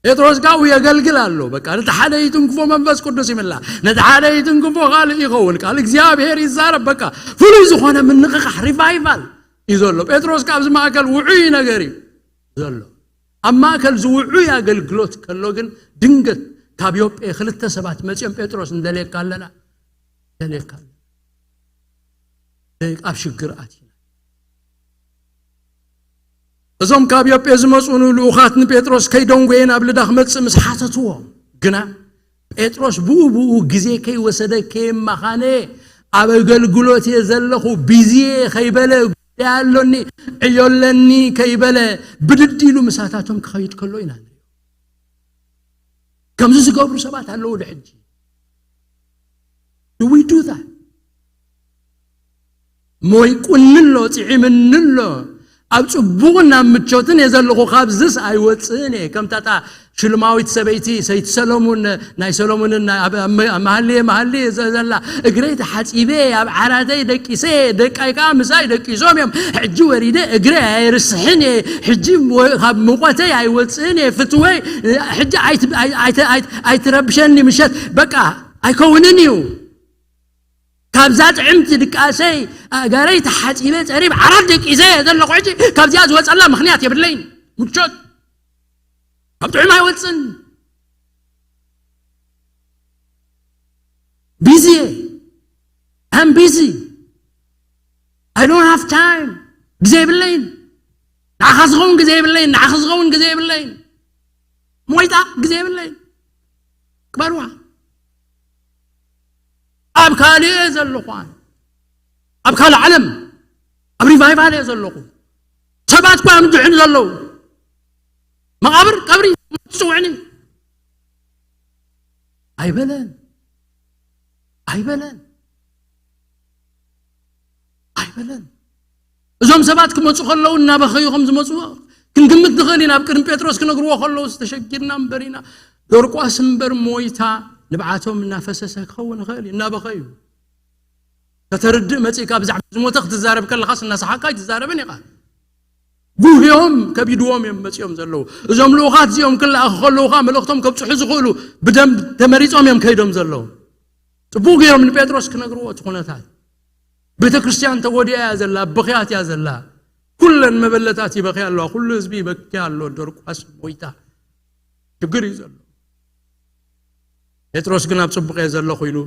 ጴጥሮስ ካብኡ የገልግል ኣሎ። በቃ ነቲ ሓደ ይትንክፎ፣ መንፈስ ቅዱስ ይምልኣ፣ ነቲ ሓደ ይትንክፎ፣ ካልእ ይኸውን፣ ቃል እግዚኣብሔር ይዛረብ። በቃ ፍሉይ ዝኾነ ምንቕቓሕ ሪቫይቫል እዩ ዘሎ። ጴጥሮስ ካብዚ ማእከል ውዑይ ነገር እዩ ዘሎ። ኣብ ማእከል ዝውዑይ ኣገልግሎት ከሎ ግን ድንገት ካብ ዮጴ ክልተ ሰባት መጺኦም፣ "ጴጥሮስ፣ ንደልየካ ኣለና፣ ንደልየካ ኣለና፣ ኣብ ሽግር ኣቲና።" እዞም ካብ ዮጴ ዝመጹ ልኡኻት ንጴጥሮስ ከይደንጎየ ናብ ልዳ ክመጽእ ምስ ሓተትዎ ግና፣ ጴጥሮስ ብኡ ብኡ ግዜ ከይወሰደ ከየማኻነ፣ "ኣብ ኣገልግሎት እየ ዘለኹ፣ ቢዚ እየ" ከይበለ፣ ኣለኒ፣ ዕዮ ኣለኒ ከይበለ ብድድ ኢሉ ምሳታቶም ክኸይድ ከሎ ኢና ንሪኦ። ከምዚ ዝገብሩ ሰባት ኣለዉ ዶ ሕጂ? Do we do that? ሞይቁኒ ኣሎ፣ ጥዒምኒ ኣሎ። ኣብ ጽቡቕን ኣብ ምቾትን እየ ዘለኹ፣ ካብዝስ ኣይወጽእን እየ። ከምታ እታ ሽልማዊት ሰበይቲ፣ ሰይቲ ሰሎሙን፣ ናይ ሰሎሙንን ኣብ፣ ኣብ መ-፣ መሃልየ፣ መሃልየ ዘ-፣ ዘላ፣ እግረይ ተሓጺበ፣ ኣብ ዓራተይ ደቂሰ፣ ደቃይ ከኣ ምሳይ ደቂሶም እዮም። ሕጂ ወሪደ እግረይ ኣይርስሕን እየ። ሕጂ ወ-፣ ካብ ሙቐተይ ኣይወጽእን እየ። ፍትወይ፣ ሕጂ ኣይት-፣ ኣይ-፣ ኣይት-፣ ኣይት-፣ ኣይትረብሸኒ ምሸት። በቃ፣ ኣይከውንን እዩ። ካብዛ ጥዕምቲ ድቃሰይ ኣእጋረይ ተሓጺበ ጸሪብ ዓራት ደቂሰ እየ ዘለኹ። ሕጂ ካብዚኣ ዝወጸላ ምኽንያት የብለይን። ምቾት ካብ ጥዑም ኣይወጽን። ቢዚ እየ። I'm busy. I don't have time. ግዜ የብለይን። ንዓኻ ዝኸውን ግዜ የብለይን። ንዓኻ ዝኸውን ግዜ የብለይን። ሞይታ ግዜ የብለይን። ክበርዋ። ኣብ ካልእ እየ ዘለኹ ኣነ። ኣብ ካልእ ዓለም፣ ኣብ ሪቫይቫል እየ ዘለኹ። ሰባት እኳ እዮም ዝድሕኑ ዘለዉ። መቓብር፣ ቀብሪ፣ ትጽውዕኒ። ኣይበለን። ኣይበለን። ኣይበለን። እዞም ሰባት ክመጹ ከለዉ እናበኸዩ ከም ዝመጹ ክንግምት ንኽእል ኢና። ኣብ ቅድሚ ጴጥሮስ ክነግርዎ ከለዉ ዝተሸጊርና እምበር ኢና። ዶርቋስ እምበር ሞይታ ንብዓቶም እናፈሰሰ ክኸውን ይኽእል እዩ። እናበኸዩ። ከተርድእ መጺእካ ብዛዕባ ዝሞተ ክትዛረብ ከለኻስ እናሰሓቅካ ኣይትዛረብን ኢኻ። ጉህዮም ከቢድዎም እዮም መጺኦም ዘለዉ። እዞም ልኡኻት እዚኦም ክለኣኹ ከለዉ ኸኣ መልእኽቶም ከብጽሑ ዝኽእሉ ብደንብ ተመሪጾም እዮም ከይዶም ዘለዉ። ጽቡቕ ገይሮም ንጴጥሮስ ክነግርዎ እቲ ኩነታት። ቤተ ክርስቲያን ተጎዲኣ እያ ዘላ፣ በኽያት እያ ዘላ። ኩለን መበለታት ይበኽያ ኣለዋ፣ ኩሉ ህዝቢ ይበክያ ኣሎ፣ ዶርቋስ ሞይታ። ሽግር እዩ ዘሎ። ጴጥሮስ ግን ኣብ ጽቡቕ እየ ዘለኹ ኢሉ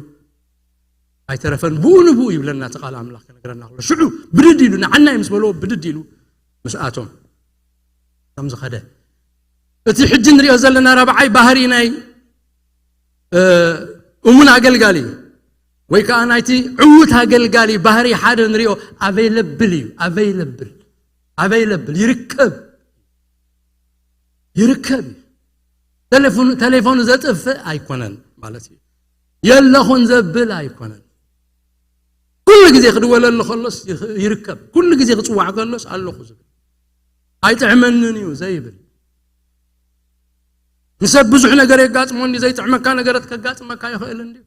ኣይተረፈን። ብኡ ንብኡ ይብለና እቲ ቃል ኣምላኽ ክነግረና ከሎ። ሽዑ ብድድ ኢሉ፣ ንዓናይ ምስ በልዎ ብድድ ኢሉ ምስኣቶም ከም ዝኸደ። እቲ ሕጂ ንሪኦ ዘለና ራብዓይ ባህሪ ናይ፣ እ፣ እሙን ኣገልጋሊ ወይ ከዓ ናይቲ ዕዉት ኣገልጋሊ ባህሪ ሓደ ንሪኦ፣ ኣቨይለብል እዩ። ኣቨይለብል፣ ኣቨይለብል፣ ይርከብ፣ ይርከብ እዩ። ቴሌፎኑ፣ ቴሌፎኑ ዘጥፍእ ኣይኮነን ማለት እዩ። የለኹን ዘብል ኣይኮነን። ኩሉ ግዜ ክድወለሉ ከሎስ ይኽ-፣ ይርከብ። ኩሉ ግዜ ክጽዋዕ ከሎስ ኣለኹ ዝብል። ኣይጥዕመንን እዩ ዘይብል። ንሰብ ብዙሕ ነገር የጋጥሞ እንዲ፣ ዘይጥዕመካ ነገራት ከጋጥመካ ይኽእል እንዲ።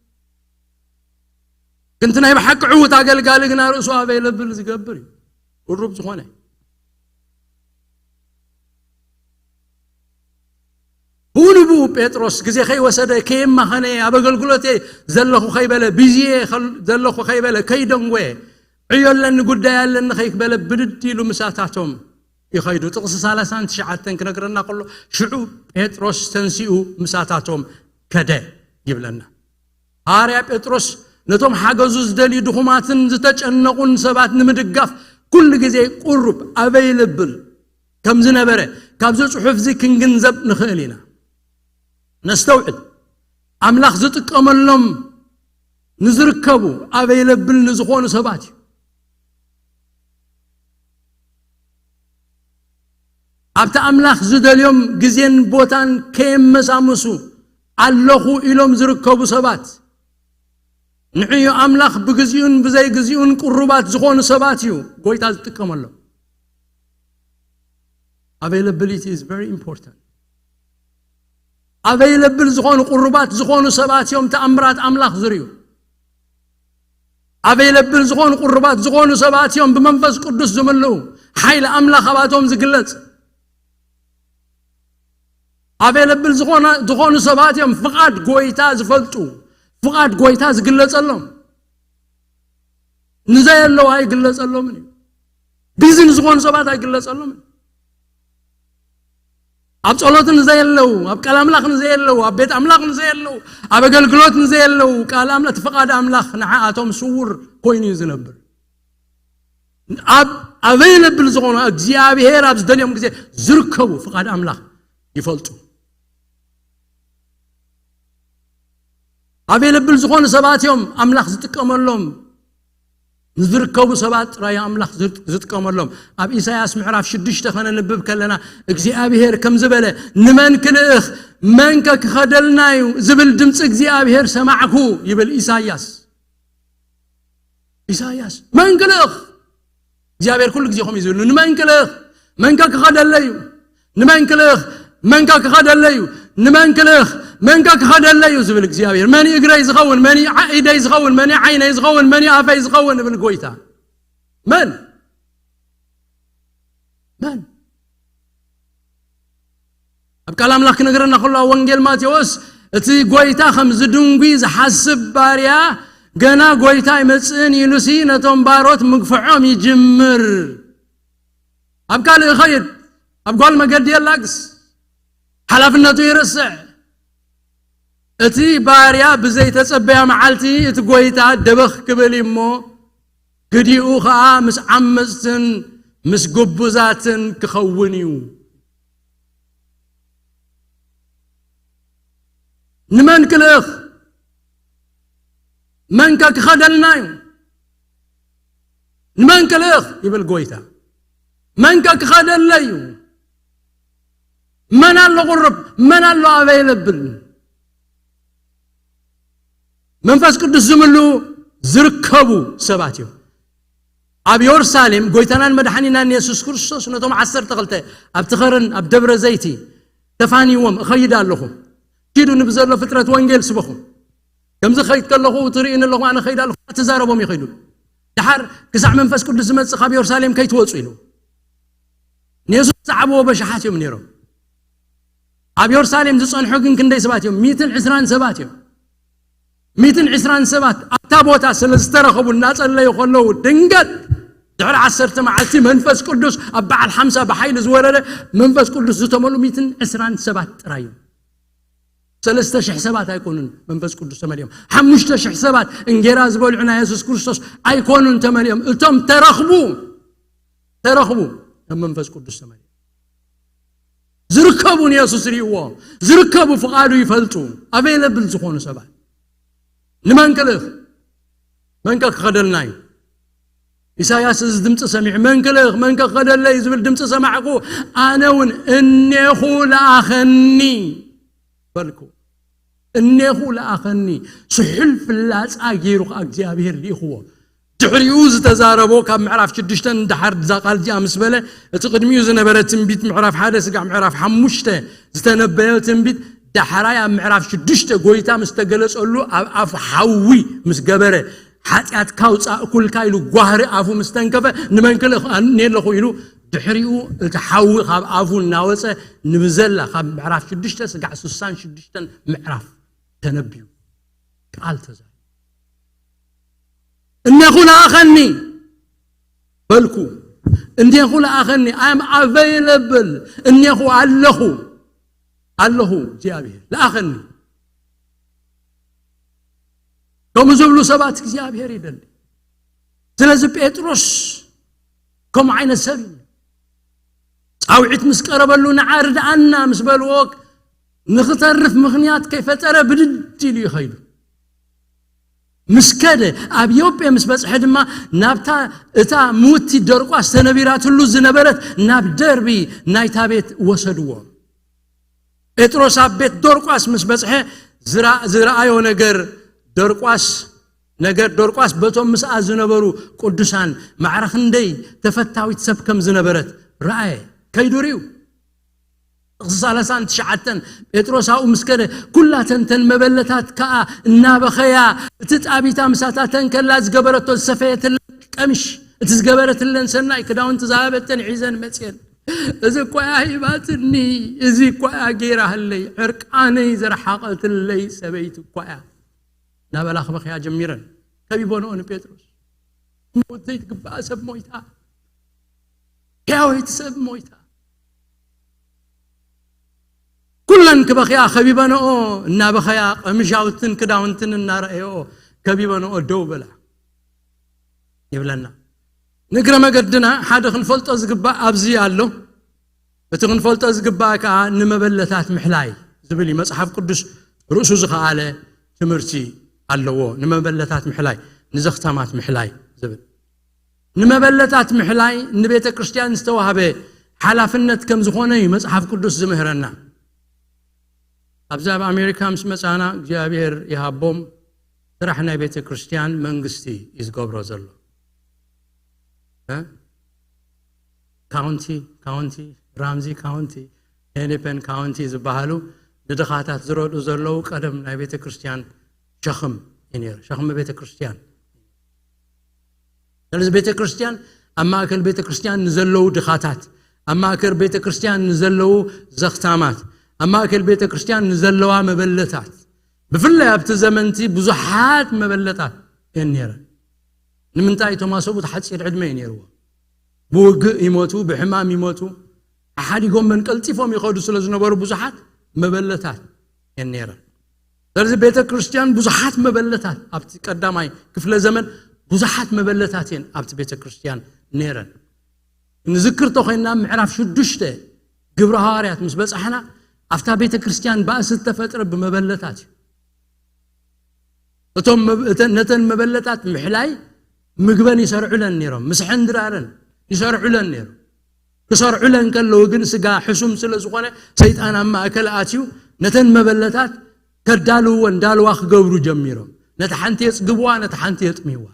ግን እቲ ናይ ብሓቂ ዕዉት ኣገልጋሊ ግና ርእሱ ኣቨይለብል ዝገብር እዩ። ቅሩብ ዝኾነ። ብኡ ንብኡ ጴጥሮስ ግዜ ከይወሰደ፣ ከየማኸነ፣ ኣብ ኣገልግሎት እየ ዘለኹ ከይበለ፣ ቢዚ እየ ከል-፣ ዘለኹ ከይበለ፣ ከይደንጎየ፣ ዕዮ ኣለኒ፣ ጉዳይ ኣለኒ ከይበለ፣ ብድድ ኢሉ ምሳታቶም ይኸይዱ። ጥቕሲ ሰላሳን ትሽዓተን ክነግረና ከሎ፣ ሽዑ ጴጥሮስ ተንሲኡ ምሳታቶም ከደ ይብለና። ሃዋርያ ጴጥሮስ ነቶም ሓገዙ ዝደልዩ ድኹማትን ዝተጨነቑን ሰባት ንምድጋፍ ኩሉ ግዜ ቁሩብ፣ ኣቨይለብል፣ ከም ዝነበረ ካብዚ ጽሑፍ እዚ ክንግንዘብ ንኽእል ኢና። ነስተውዕል። ኣምላኽ ዝጥቀመሎም ንዝርከቡ፣ ኣቨይለብል ንዝኾኑ ሰባት እዩ። ኣብቲ ኣምላኽ ዝደልዮም ግዜን ቦታን ከየመሳምሱ ኣለኹ ኢሎም ዝርከቡ ሰባት፣ ንዕዮ ኣምላኽ ብግዚኡን ብዘይግዚኡን ቅሩባት ዝኾኑ ሰባት እዩ ጎይታ ዝጥቀመሎም። Availability is very important. ኣቨይለብል ዝኾኑ ቅሩባት ዝኾኑ ሰባት እዮም ተኣምራት ኣምላኽ ዝርእዩ። ኣቨይለብል ዝኾኑ ቅሩባት ዝኾኑ ሰባት እዮም ብመንፈስ ቅዱስ ዝምልኡ፣ ሓይሊ ኣምላኽ ኣባቶም ዝግለጽ። ኣቨይለብል ዝኾነ፣ ዝኾኑ ሰባት እዮም ፍቓድ ጎይታ ዝፈልጡ፣ ፍቓድ ጎይታ ዝግለጸሎም። ንዘየለዉ ኣይግለጸሎምን እዩ። ቢዚ ንዝኾኑ ሰባት ኣይግለጸሎምን። ኣብ ጸሎት ንዘየለዉ፣ ኣብ ቃል ኣምላኽ ንዘየለዉ፣ ኣብ ቤት ኣምላኽ ንዘየለዉ፣ ኣብ ኣገልግሎት ንዘየለዉ፣ ቃል ኣምላኽ፣ እቲ ፍቓድ ኣምላኽ ንዓኣቶም ስዉር ኮይኑ እዩ ዝነብር። ኣብ ኣቨይለብል ዝኾኑ፣ እግዚኣብሔር ኣብ ዝደልዮም ግዜ ዝርከቡ ፍቓድ ኣምላኽ ይፈልጡ። ኣቨይለብል ዝኾኑ ሰባት እዮም ኣምላኽ ዝጥቀመሎም። ንዝርከቡ ሰባት ጥራይ ኣምላኽ ዝጥ- ዝጥቀመሎም። ኣብ ኢሳያስ ምዕራፍ ሽዱሽተ ከነንብብ ከለና እግዚኣብሔር ከም ዝበለ፣ ንመን ክልእኽ፣ መንከ ክኸደልና እዩ ዝብል ድምፂ እግዚኣብሔር ሰማዕኩ ይብል ኢሳያስ። ኢሳያስ መን ክልእኽ? እግዚኣብሔር ኩሉ ግዜ ከምኡ እዩ ዝብል፣ ንመን ክልእኽ? መንከ ክኸደለይ እዩ? ንመን ክልእኽ? መንከ ክኸደለይ እዩ? ንመን ክልእኽ? መንከ ክኸደለይ እዩ ዝብል እግዚኣብሔር። መን እዩ እግረይ ዝኸውን? መን እዩ ዓ- ኢደይ ዝኸውን? መን እዩ ዓይነይ ዝኸውን? መን እዩ ኣፈይ ዝኸውን? እብል ጎይታ። መን? መን? ኣብ ቃል ኣምላኽ ክነግረና ከሎ ኣብ ወንጌል ማቴዎስ እቲ ጎይታ ከም ዝድንጉ ዝሓስብ ባርያ ገና ጎይታ ኣይመጽእን ኢሉሲ ነቶም ባሮት ምግፍዖም ይጅምር። ኣብ ካልእ ይኸይድ፣ ኣብ ጓል መገዲ የላግስ፣ ሓላፍነቱ ይርስዕ። እቲ ባርያ ብዘይተጸበያ መዓልቲ እቲ ጎይታ ደበኽ ክብል እዩ እሞ ግዲኡ ኸኣ ምስ ዓመጽትን ምስ ግቡዛትን ክኸውን እዩ። ንመን ክልእኽ? መንከ ክኸደልና እዩ? ንመን ክልእኽ ይብል ጎይታ? መንከ ክኸደለይ እዩ? መን ኣሎ ቁርብ? መን ኣሎ ኣበይ ለብል? መንፈስ ቅዱስ ዝምሉ ዝርከቡ ሰባት እዮም። ኣብ የሩሳሌም ጎይታናን መድሓኒናን የሱስ ክርስቶስ ነቶም ዓሰርተ ክልተ ኣብቲ ኸረን ኣብ ደብረ ዘይቲ ተፋንይዎም፣ እኸይድ ኣለኹ፣ ኪዱ ንብዘሎ ፍጥረት ወንጌል ስበኹ። ከምዚ ኸይድ ከለኹ ትርእዩኒ ኣለኹ፣ ኣነ ኸይድ ኣለኹ፣ ተዛረቦም ይኸይዱ። ድሓር ክሳዕ መንፈስ ቅዱስ ዝመጽእ ካብ የሩሳሌም ከይትወጹ ኢሉ ንየሱስ ዝዓብዎ በሽሓት እዮም ነይሮም። ኣብ የሩሳሌም ዝጸንሑ ግን ክንደይ ሰባት እዮም? ሚእትን ዕስራን ሰባት እዮም። ሚእትን ዕስራን ሰባት ኣብታ ቦታ ስለ ዝተረኸቡ እናጸለዩ ከለዉ ድንገት ድሕሪ ዓሰርተ መዓልቲ መንፈስ ቅዱስ ኣብ በዓል ሓምሳ ብሓይሊ ዝወረደ መንፈስ ቅዱስ ዝተመሉ ሚእትን ዕስራን ሰባት ጥራይ እዮም። ሰለስተ ሽሕ ሰባት ኣይኮኑን መንፈስ ቅዱስ ተመሊኦም። ሓሙሽተ ሽሕ ሰባት እንጌራ ዝበልዑ ናይ የሱስ ክርስቶስ ኣይኮኑን ተመሊኦም። እቶም ተረኽቡ ተረኽቡ ከም መንፈስ ቅዱስ ተመሊኦም። ዝርከቡ ንየሱስ ርእይዎ፣ ዝርከቡ ፍቓዱ ይፈልጡ። ኣቬለብል ዝኾኑ ሰባት ንመን ክልእኽ? መንከ ክኸደልና እዩ? ኢሳያስ እዚ ድምፂ ሰሚዑ፣ መን ክልእኽ? መንከ ክኸደለይ ዝብል ድምፂ ሰማዕኩ። ኣነ እውን እኔኹ ለኣኸኒ በልኩ። እኔኹ ለኣኸኒ። ስሑል ፍላፃ ገይሩ ከዓ እግዚኣብሔር ልኢኽዎ። ድሕሪኡ ዝተዛረቦ ካብ ምዕራፍ ሽዱሽተ ንደሓር እዛ ቃል እዚኣ ምስ በለ፣ እቲ ቅድሚኡ ዝነበረ ትንቢት ምዕራፍ ሓደ ስጋዕ ምዕራፍ ሓሙሽተ ዝተነበዮ ትንቢት ዳሕራይ ኣብ ምዕራፍ ሽዱሽተ ጎይታ ምስ ተገለጸሉ ኣብ ኣፍ ሓዊ ምስ ገበረ፣ ሓጢኣትካ ውጻእ እኩልካ ኢሉ ጓህሪ ኣፉ ምስ ተንከፈ፣ ንመን ክልእኽ? ኣነ ኣለኹ ኢሉ ድሕሪኡ እቲ ሓዊ ካብ ኣፉ እናወጸ ንብዘላ ካብ ምዕራፍ ሽዱሽተ ስጋዕ ስሳን ሽዱሽተን ምዕራፍ ተነብዩ ቃል ተዛሪቡ። እኔኹ ለኣኸኒ በልኩ። እኔኹ ለኣኸኒ። I'm available። እኔኹ ኣለኹ። ኣለኹ እግዚኣብሔር ለኣኸኒ። ከምኡ ዝብሉ ሰባት እግዚኣብሔር ይደሊ። ስለዚ ጴጥሮስ ከምኡ ዓይነት ሰብ እዩ። ጻውዒት ምስ ቀረበሉ ንዓ ርድኣና ምስ በልዎ ንኽተርፍ ምኽንያት ከይፈጠረ ብድድ ኢሉ ይኸይዱ። ምስ ከደ ኣብ ዮጴ ምስ በጽሐ ድማ ናብታ እታ ምውቲ ደርቋስ ተነቢራትሉ ዝነበረት ናብ ደርቢ ናይታ ቤት ወሰድዎ። ጴጥሮስ ኣብ ቤት ደርቋስ ምስ በጽሐ ዝራ- ዝረኣዮ ነገር ደርቋስ ነገር ደርቋስ በቶም ምስኣ ዝነበሩ ቅዱሳን ማዕረ ክንደይ ተፈታዊት ሰብ ከም ዝነበረት ረኣየ። ከይዱ ርእዩ። ጥቕሲ ሰላሳን ትሽዓተን ጴጥሮስ ኣብኡ ምስ ከደ ኩላተን ተን መበለታት ከኣ እናበኸያ እቲ ጣቢታ ምሳታተን ከላ ዝገበረቶ ዝሰፈየትለን ቀምሽ እቲ ዝገበረትለን ሰናይ ክዳውንቲ ዝሃበተን ሒዘን መጽየን። እዚ እኳ እያ ሂባትኒ፣ እዚ እኳ እያ ገይራህለይ፣ ዕርቃነይ ዘርሓቐትለይ ሰበይቲ እኳ እያ። እናበላ ክበኽያ ጀሚረን። ከቢበንኦ ንጴጥሮስ። ሞት ዘይትግባኣ ሰብ ሞይታ። ሕያወይቲ ሰብ ሞይታ። ኩለን ክበኽያ ከቢበንኦ እናበኸያ ቀምሻውትን ክዳውንትን እናረኣየኦ ከቢበንኦ ደው በላ ይብለና። ንእግረ መገድና ሓደ ክንፈልጦ ዝግባእ ኣብዚ ኣሎ። እቲ ክንፈልጦ ዝግባእ ከኣ ንመበለታት ምሕላይ ዝብል እዩ። መጽሓፍ ቅዱስ ርእሱ ዝኸኣለ ትምህርቲ ኣለዎ። ንመበለታት ምሕላይ፣ ንዘኽታማት ምሕላይ ዝብል። ንመበለታት ምሕላይ ንቤተ ክርስቲያን ዝተዋህበ ሓላፍነት ከም ዝኾነ እዩ መጽሓፍ ቅዱስ ዝምህረና። ኣብዚ ኣብ ኣሜሪካ ምስ መጻና፣ እግዚኣብሔር ይሃቦም፣ ስራሕ ናይ ቤተ ክርስቲያን መንግስቲ እዩ ዝገብሮ ዘሎ። እ? ካውንቲ፣ ካውንቲ፣ ራምዚ ካውንቲ፣ ሄኒፐን ካውንቲ ዝበሃሉ ንድኻታት ዝረድኡ ዘለዉ ቀደም ናይ ቤተ ክርስቲያን ሸኽም እዩ ነይሩ። ሸኽሚ ቤተ ክርስቲያን። ስለዚ ቤተ ክርስቲያን፣ ኣብ ማእከል ቤተ ክርስቲያን ንዘለዉ ድኻታት፣ ኣብ ማእከል ቤተ ክርስቲያን ንዘለዉ ዘኽታማት፣ ኣብ ማእከል ቤተ ክርስቲያን ንዘለዋ መበለታት፣ ብፍላይ ኣብቲ ዘመንቲ ብዙሓት መበለታት እየን ነይረን። ንምንታይ? እቶም ኣሰብኡት ሓጺር ዕድመ እዩ ነይርዎ። ብውግእ ይሞቱ፣ ብሕማም ይሞቱ፣ ሓዲጎም መን ቀልጢፎም ይኸዱ ስለ ዝነበሩ ብዙሓት መበለታት እየን ነይረን። ስለዚ ቤተ ክርስቲያን ብዙሓት መበለታት ኣብቲ ቀዳማይ ክፍለ ዘመን ብዙሓት መበለታት እየን ኣብቲ ቤተ ክርስቲያን ነይረን። ንዝክር ተኾይንና ምዕራፍ ሽዱሽተ ግብረ ሃዋርያት ምስ በጻሕና ኣብታ ቤተ ክርስቲያን ባእሲ ዝተፈጥረ ብመበለታት እዩ። እቶም መብ-፣ እተን፣ ነተን መበለታት ምሕላይ ምግበን ይሰርዑለን ነይሮም፣ ምስሐን ድራረን ይሰርዑለን ነይሮም። ክሰርዑለን ከለዉ ግን ስጋ ሕሱም ስለ ዝኾነ ሰይጣን ኣብ ማእከል ኣትዩ ነተን መበለታት ከዳልውወን ዳልዋ ክገብሩ ጀሚሮም። ነታ ሓንቲ የጽግብዋ፣ ነታ ሓንቲ የጥምይዋ።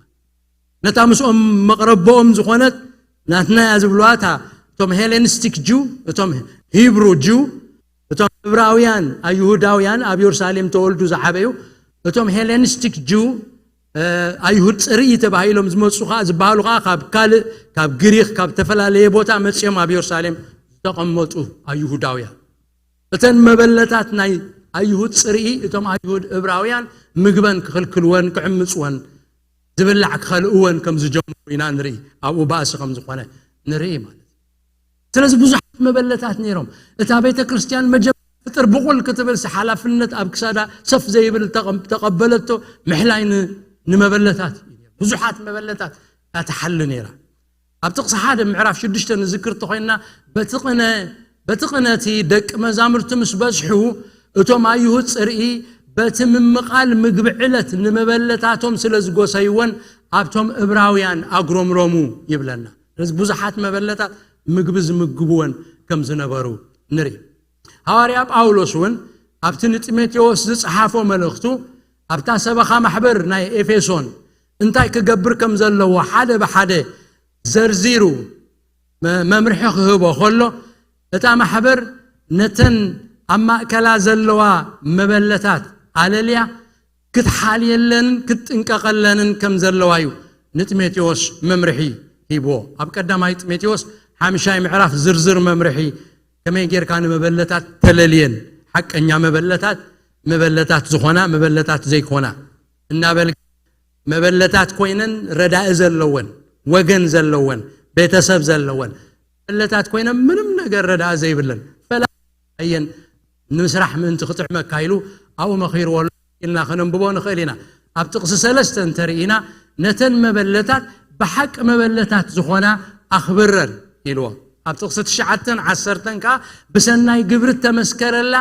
ነታ ምስኦም መቕረቦኦም ዝኾነት ናትና እያ ዝብልዋ፣ እታ እቶም ሄሌኒስቲክ ጅው፣ እቶም ሂብሩ ጅው፣ እቶም ዕብራውያን ኣይሁዳውያን ኣብ የሩሳሌም ተወልዱ ዝዓበዩ፣ እቶም ሄሌኒስቲክ ጅው፣ እ፣ ኣይሁድ ጽርኢ ተባሂሎም ዝመጹ ኸዓ፣ ዝበሃሉ ኸዓ ካብ ካልእ፣ ካብ ግሪኽ፣ ካብ ዝተፈላለየ ቦታ መጺኦም ኣብ የሩሳሌም ዝተቐመጡ ኣይሁዳውያን። እተን መበለታት ናይ ኣይሁድ ጽርኢ፣ እቶም ኣይሁድ ዕብራውያን ምግበን ክኽልክልወን ክዕምጽወን ዝብላዕ ክኸልእወን ከም ዝጀምሩ ኢና ንርኢ። ኣብኡ ባእሲ ከም ዝኾነ ንርኢ ማለት እዩ። ስለዚ ብዙሓት መበለታት ነይሮም። እታ ቤተ ክርስቲያን መጀመርያ ፍጥር ብቑል ክትብል ሓላፍነት ኣብ ክሳዳ ሰፍ ዘይብል ተቐም-፣ ተቐበለቶ ምሕላይ ን-፣ ንመበለታት እዩ። ብዙሓት መበለታት እያ ትሓሊ ነይራ። ኣብ ጥቕሲ ሓደ ምዕራፍ ሽዱሽተ ንዝክር ተኾይንና፣ በቲ ቅነ፣ በቲ ቅነቲ ደቂ መዛሙርቲ ምስ በዝሑ፣ እቶም ኣይሁድ ጽርኢ በቲ ምምቓል ምግቢ ዕለት ንመበለታቶም ስለ ዝጎሰይወን ኣብቶም እብራውያን ኣጉረምረሙ ይብለና። ስለዚ ብዙሓት መበለታት ምግቢ ዝምግብወን ከም ዝነበሩ ንርኢ። ሃዋርያ ጳውሎስ እውን ኣብቲ ንጢሞቴዎስ ዝጸሓፎ መልእኽቱ፣ ኣብታ ሰበኻ ማሕበር ናይ ኤፌሶን እንታይ ክገብር ከም ዘለዎ ሓደ ብሓደ ዘርዚሩ መ-፣ መምርሒ ክህቦ ከሎ፣ እታ ማሕበር ነተን ኣብ ማእከላ ዘለዋ መበለታት ኣለልያ ክትሓልየለንን ክትጥንቀቐለንን ከም ዘለዋ እዩ ንጢሞቴዎስ መምርሒ ሂብዎ። ኣብ ቀዳማይ ጢሞቴዎስ ሓምሻይ ምዕራፍ ዝርዝር መምርሒ፣ ከመይ ጌርካ ንመበለታት ተለልየን፣ ሓቀኛ መበለታት፣ መበለታት ዝኾና፣ መበለታት ዘይኮና እናበል፣ መበለታት ኮይነን ረዳኢ ዘለወን፣ ወገን ዘለወን፣ ቤተሰብ ዘለወን፣ መበለታት ኮይነን ምንም ነገር ረዳኢ ዘይብለን፣ ፈላ-፣ ኣየን ንምስራሕ ምእንቲ ክጥዕመካ ኢሉ ኣብኡ መኺርዎ ኣሎ ኢልና ከነንብቦ ንኽእል ኢና። ኣብ ጥቕሲ ሰለስተ እንተርኢና፣ ነተን መበለታት ብሓቂ መበለታት ዝኾና ኣኽብረን ኢልዎ። ኣብ ጥቕሲ ትሽዓተን ዓሰርተን ከኣ፣ ብሰናይ ግብሪ እተመስከረላ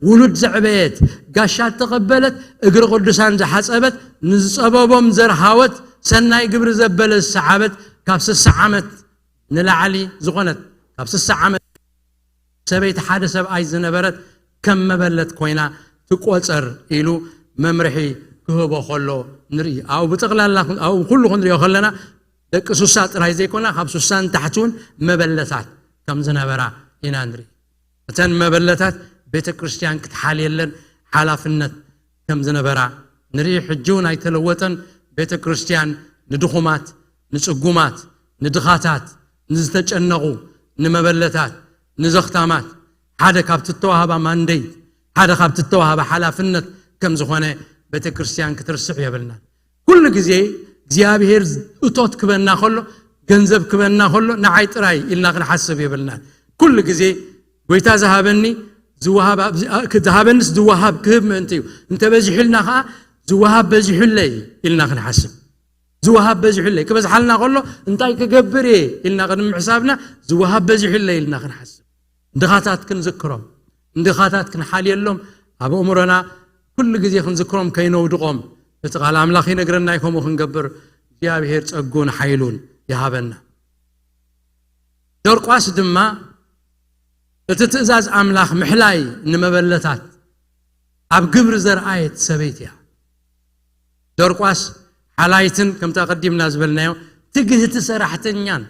ውሉድ ዘዕበየት፣ ጋሻ እተቐበለት፣ እግሪ ቅዱሳን ዝሓጸበት፣ ንዝጸበቦም ዘርሃወት፣ ሰናይ ግብሪ ዘበለ ዝሰዓበት፣ ካብ ስሳ ዓመት ንላዕሊ ዝኾነት፣ ካብ ስሳ ዓመት ሰበይቲ ሓደ ሰብኣይ ዝነበረት ከም መበለት ኮይና ትቆጸር ኢሉ መምርሒ ክህቦ ከሎ ንርኢ። ኣብኡ ብጠቕላላ፣ ኣብኡ ኩሉ ክንሪኦ ከለና ደቂ ሱሳ ጥራይ ዘይኮና፣ ካብ ሱሳ ንታሕቲ እውን መበለታት ከም ዝነበራ ኢና ንርኢ። እተን መበለታት ቤተ ክርስቲያን ክትሓልየለን ሓላፍነት ከም ዝነበራ ንርኢ። ሕጂ እውን ኣይተለወጠን። ቤተ ክርስቲያን ንድኹማት፣ ንጽጉማት፣ ንድኻታት፣ ንዝተጨነቑ፣ ንመበለታት፣ ንዘኽታማት፣ ሓደ ካብቲ እተዋህባ ማንደይት፣ ሓደ ካብቲ እተዋህባ ሓላፍነት ከም ዝኾነ ቤተ ክርስቲያን ክትርስዕ የብልናን። ኩሉ ግዜ እግዚኣብሔር እቶት ክበና ከሎ፣ ገንዘብ ክበና ከሎ፣ ንዓይ ጥራይ ኢልና ክንሓስብ የብልናን። ኩሉ ግዜ ጎይታ ዝሃበኒ ዝወሃብ፣ ዝሃበንስ ዝወሃብ ክህብ ምእንቲ እዩ። እንተበዚሑልና ከኣ ዝወሃብ በዚሑለይ ኢልና ክንሓስብ። ዝወሃብ በዚሑለይ። ክበዝሓልና ከሎ እንታይ ክገብር እየ ኢልና ቅድሚ ምሕሳብና፣ ዝወሃብ በዚሑለይ ኢልና ክንሓስብ። ንድኻታት ክንዝክሮም፣ ንድኻታት ክንሓልየሎም፣ ኣብ ኣእምሮና ኩሉ ግዜ ክንዝክሮም፣ ከይነውድቖም። እቲ ቃል ኣምላኽ ይነግረና እዩ ከምኡ ክንገብር። እግዚኣብሔር ጸጉን ሓይሉን ይሃበና። ዶርቋስ ድማ እቲ ትእዛዝ ኣምላኽ ምሕላይ ንመበለታት ኣብ ግብሪ ዘርኣየት ሰበይቲ እያ። ዶርቋስ ሓላይትን፣ ከምታ ቀዲምና ዝበልናዮ፣ ትግህቲ ሰራሕተኛን፣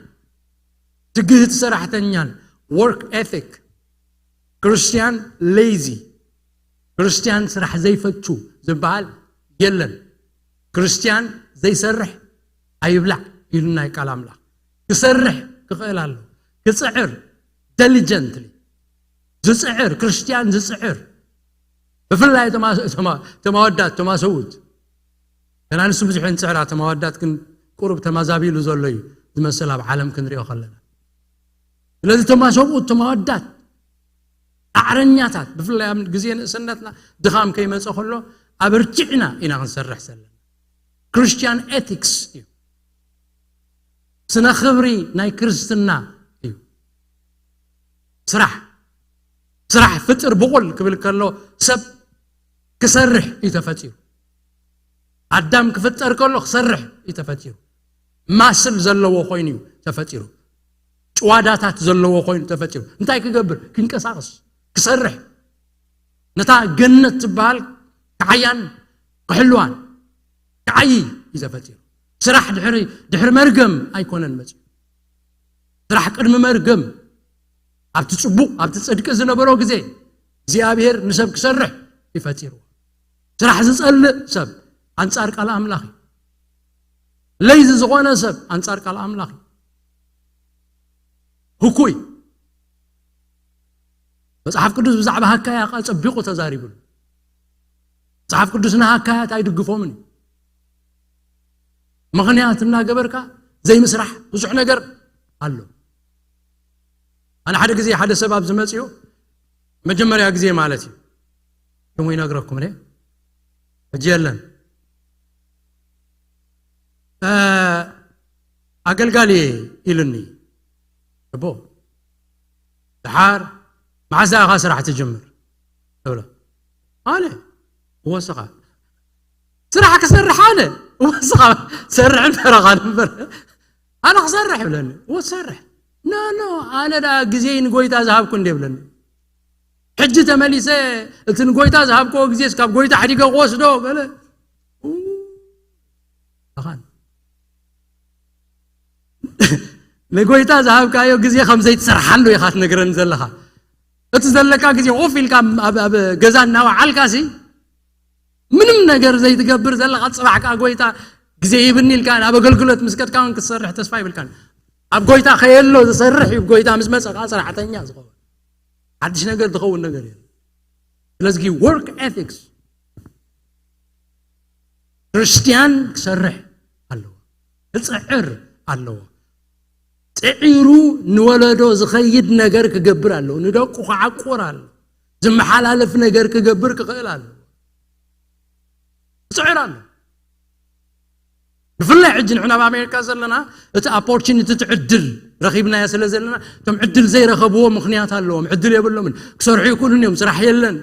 ትግህቲ ሰራሕተኛን፣ work ethic። ክርስትያን ሌዚ፣ ክርስትያን ስራሕ ዘይፈቱ ዝበሃል የለን። ክርስትያን ዘይሰርሕ ኣይብላዕ ኢሉና እዩ ቃል ኣምላኽ። ክሰርሕ ክኽእል ኣሎ። ክጽዕር፣ diligently ዝጽዕር፣ ክርስትያን ዝጽዕር። ብፍላይ ተማ-፣ ተማ-፣ ተማወዳት፣ ተማሰቡት። ገና ንሱ ብዙሕ ንጽዕራ፣ ተማወዳት ግን ቁሩብ ተማዛቢሉ ዘሎ እዩ ዝመስል ኣብ ዓለም ክንሪኦ ከለና። ስለዚ ተማሰቡት፣ ተማወዳት፣ ጻዕረኛታት፣ ብፍላይ ኣብ ግዜ ንእስነትና ድኻም ከይመጸ ከሎ ኣበርቲዕና ኢና ክንሰርሕ ዘለና። ክርስትያን ኤቲክስ እዩ። ስነ ክብሪ ናይ ክርስትና እዩ። ስራሕ፣ ስራሕ ፍጥር ብቑል ክብል ከሎ ሰብ ክሰርሕ እዩ ተፈጢሩ። ኣዳም ክፍጠር ከሎ ክሰርሕ እዩ ተፈጢሩ። ማስል ዘለዎ ኮይኑ እዩ ተፈጢሩ። ጭዋዳታት ዘለዎ ኮይኑ ተፈጢሩ። እንታይ ክገብር? ክንቀሳቐስ፣ ክሰርሕ። ነታ ገነት ትበሃል ክዓያን ክሕልዋን፣ ክዓዪ እዩ ተፈጢሩ። ስራሕ ድሕሪ፣ ድሕሪ መርገም ኣይኮነን መጺኡ። ስራሕ ቅድሚ መርገም፣ ኣብቲ ጽቡቕ፣ ኣብቲ ጽድቂ ዝነበሮ ግዜ እግዚኣብሔር ንሰብ ክሰርሕ እዩ ፈጢርዎ። ስራሕ ዝጸልእ ሰብ ኣንጻር ቃል ኣምላኽ እዩ። ለይዚ ዝኾነ ሰብ ኣንጻር ቃል ኣምላኽ እዩ። ህኩይ። መጽሓፍ ቅዱስ ብዛዕባ ሃካያ ኸኣ ጸቢቑ ተዛሪቡሉ። መጽሓፍ ቅዱስ ንሃካያት ኣይድግፎምን እዩ። ምኽንያት እናገበርካ ዘይምስራሕ ብዙሕ ነገር ኣሎ። ኣነ ሓደ ግዜ ሓደ ሰብ ኣብ ዝመጽኡ፣ መጀመርያ ግዜ ማለት እዩ፣ ሽሙ ይነግረኩም እየ፣ ሕጂ የለን። እ፣ ኣገልጋሊ ኢሉኒ። እቦ፣ ደሓር መዓዝ ኢኻ ስራሕ ትጅምር? እብሎ። ኣነ፣ እወ፣ ስኻ ስራሕ ክሰርሕ ኣነ፣ እወ፣ ስኻ ሰርሕ እምበረኻ እምበር፣ ኣነ ክሰርሕ ይብለኒ። እወ፣ ትሰርሕ። ኖ፣ ኖ፣ ኣነ ደኣ ግዜይ ንጎይታ ዝሃብኩ እንደ ይብለኒ። ሕጂ ተመሊሰ እቲ ንጎይታ ዝሃብክዎ ግዜስ ካብ ጎይታ ሓዲገ ክወስዶ በለ። ኡ፣ ኣኻን። ንጎይታ ዝሃብካዮ ግዜ ከም ዘይትሰርሓሉ ኢኻ ትነግረኒ ዘለኻ። እቲ ዘለካ ግዜ ኮፍ ኢልካ ኣብ፣ ኣብ ገዛ እናወዓልካሲ ምንም ነገር ዘይትገብር ዘለኻ፣ ጽባሕ ከኣ ጎይታ ግዜ ይብኒ ኢልካ ኣብ ኣገልግሎት ምስ ከድካ እውን ክትሰርሕ ተስፋ ይብልካን። ኣብ ጎይታ ከየሎ ዝሰርሕ እዩ፣ ጎይታ ምስ መጸ ከኣ ሰራሕተኛ ዝኸውን። ሓድሽ ነገር ዝኸውን ነገር የለን። ስለዚ ወርክ ኤቲክስ፣ ክርስትያን ክሰርሕ ኣለዎ፣ ክጽዕር ኣለዎ። ጽዒሩ ንወለዶ ዝኸይድ ነገር ክገብር ኣለዎ፣ ንደቁ ክዓቁር ኣለዎ፣ ዝመሓላለፍ ነገር ክገብር ክኽእል ኣለዎ። ክጽዕር ኣለዎ። ብፍላይ ሕጂ ንሕና ኣብ ኣሜሪካ ዘለና እቲ ኦፖርቹኒቲ፣ እቲ ዕድል ረኺብናዮ ስለ ዘለና፣ እቶም ዕድል ዘይረኸብዎ ምኽንያት ኣለዎም። ዕድል የብሎምን። ክሰርሑ ይክእሉን እዮም። ስራሕ የለን።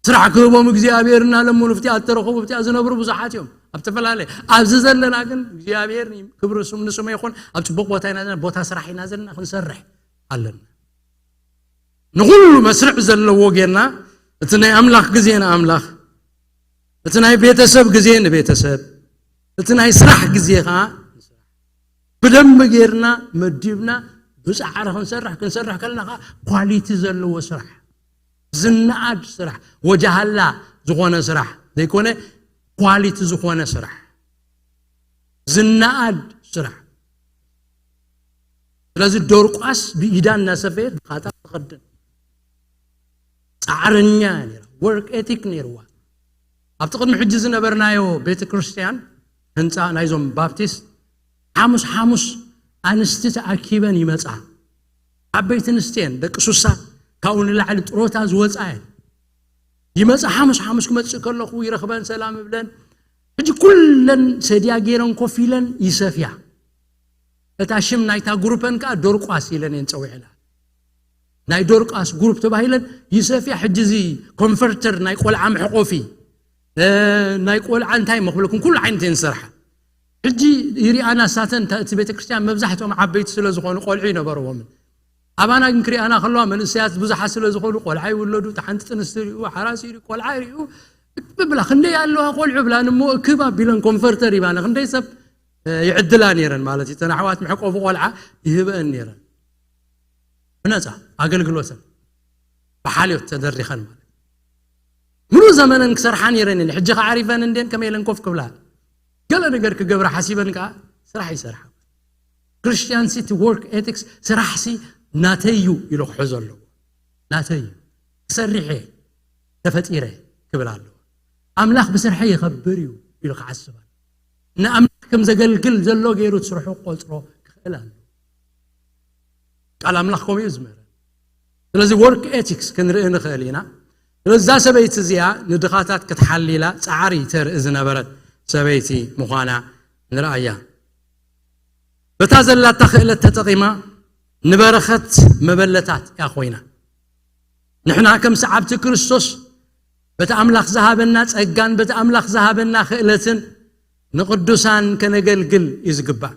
ስራሕ ክህቦም እግዚኣብሔር እናለምኑ ኣብቲኣ እተረኸቡ፣ ኣብቲኣ ዝነብሩ ብዙሓት እዮም። ኣብ ዝተፈላለየ፣ ኣብዚ ዘለና ግን እግዚኣብሔር ክብሪ ስም ንስሙ ይኹን፣ ኣብ ጽቡቕ ቦታ ኢና ዘለና፣ ቦታ ስራሕ ኢና ዘለና፣ ክንሰርሕ ኣለና። ንኹሉ መስርዕ ዘለዎ ጌርና፣ እቲ ናይ ኣምላኽ ግዜ ንኣምላኽ፣ እቲ ናይ ቤተሰብ ግዜ ንቤተሰብ፣ እቲ ናይ ስራሕ ግዜ ኸዓ ብደንቢ ጌርና መዲብና ብጻዕሪ ክንሰርሕ፣ ክንሰርሕ ከለና ኸዓ ኳሊቲ ዘለዎ ስራሕ፣ ዝነኣድ ስራሕ፣ ወጃሃላ ዝኾነ ስራሕ ዘይኮነ፣ ኳሊቲ ዝኾነ ስራሕ፣ ዝነኣድ ስራሕ። ስለዚ ዶርቋስ ብኢዳ እናሰፈየት ብኻታ ትኸድን ጻዕረኛ እያ ነይራ። ወርክ ኤቲክ ነይርዋ። ኣብቲ ቅድሚ ሕጂ ዝነበርናዮ ቤተ ክርስቲያን፣ ህንጻ ናይዞም ባፕቲስት፣ ሓሙስ ሓሙስ ኣንስቲ ተኣኪበን ይመጻ። ዓበይቲ ኣንስቲ እየን፣ ደቂ ሱሳ፣ ካብኡ ንላዕሊ ጥሮታ ዝወጻ እየን። ይመጻ፣ ሓሙስ ሓሙስ ክመጽእ ከለኹ ይረኽበን፣ ሰላም እብለን። ሕጂ ኩለን ሰድያ ገይረን ኮፍ ኢለን ይሰፍያ። እታ ሽም ናይታ ግሩፐን ከኣ ዶርቋስ ኢለን እየን ጸዊዕላ። ናይ ዶርቃስ ግሩፕ ተባሂለን ይሰፍያ። ሕጂ እዚ ኮንቨርተር ናይ ቆልዓ መሕቆፊ፣ እ፣ ናይ ቆልዓ እንታይ መኽብለኩም፣ ኩሉ ዓይነት እየን ዝሰርሓ። ሕጂ ይሪኣና ሳተን፣ እቲ ቤተክርስትያን መብዛሕትኦም ዓበይቲ ስለ ዝኾኑ ቆልዑ ይነበርዎምን። ኣባና ግን ክሪኣና ከለዋ መንእሰያት ብዙሓት ስለ ዝኾኑ ቆልዓ ይውለዱ፣ እቲ ሓንቲ ጥንስቲ ይሪኡ፣ ሓራስ ይሪኡ፣ ቆልዓ ይሪኡ፣ ብብላ ክንደይ ኣለዋ ቆልዑ ብላን እሞ እክብ ኣቢለን ኮንፈርተር ይባና ክንደይ ሰብ ይዕድላ ነይረን ማለት እዩ። ተን ኣሕዋት መሕቆፊ ቆልዓ ይህበን ነይረን። ብነፃ ኣገልግሎተን ብሓልዮት ተደሪኸን ማለት ሙሉእ ዘመነን ክሰርሓ ነይረን እየን። ሕጂ ከዓሪፈን እንዴን ከመይ ኢለን ኮፍ ክብላ ገለ ነገር ክገብራ ሓሲበን ከዓ ስራሕ ይሰርሓ። ክርስቲያን ሲቲ ወርክ ኤቲክስ ስራሕ ሲ ናተይ እዩ ኢሉ ክሕዞ ኣለዎ። ናተይ እዩ ክሰርሕ እየ ተፈጢረ ክብል ኣለዎ። ኣምላኽ ብስርሐ ይኸብር እዩ ኢሉ ክሓስብ ኣለዎ። ንኣምላኽ ከም ዘገልግል ዘሎ ገይሩ ስርሑ ቆፅሮ ክኽእል ኣለዎ። ቃል ኣምላኽ ከምኡ እዩ ዝምህረን። ስለዚ ወርክ ኤቲክስ ክንርኢ ንኽእል ኢና። ስለዚ እዛ ሰበይቲ እዚኣ ንድኻታት ክትሓሊላ ፃዕሪ ተርኢ ዝነበረት ሰበይቲ ምዃና ንርኣያ። በታ ዘላታ ክእለት ተጠቒማ ንበረኸት መበለታት እያ ኮይና። ንሕና ከም ሰዓብቲ ክርስቶስ በቲ ኣምላኽ ዝሃበና ጸጋን በቲ ኣምላኽ ዝሃበና ክእለትን ንቕዱሳን ከነገልግል እዩ ዝግባእ።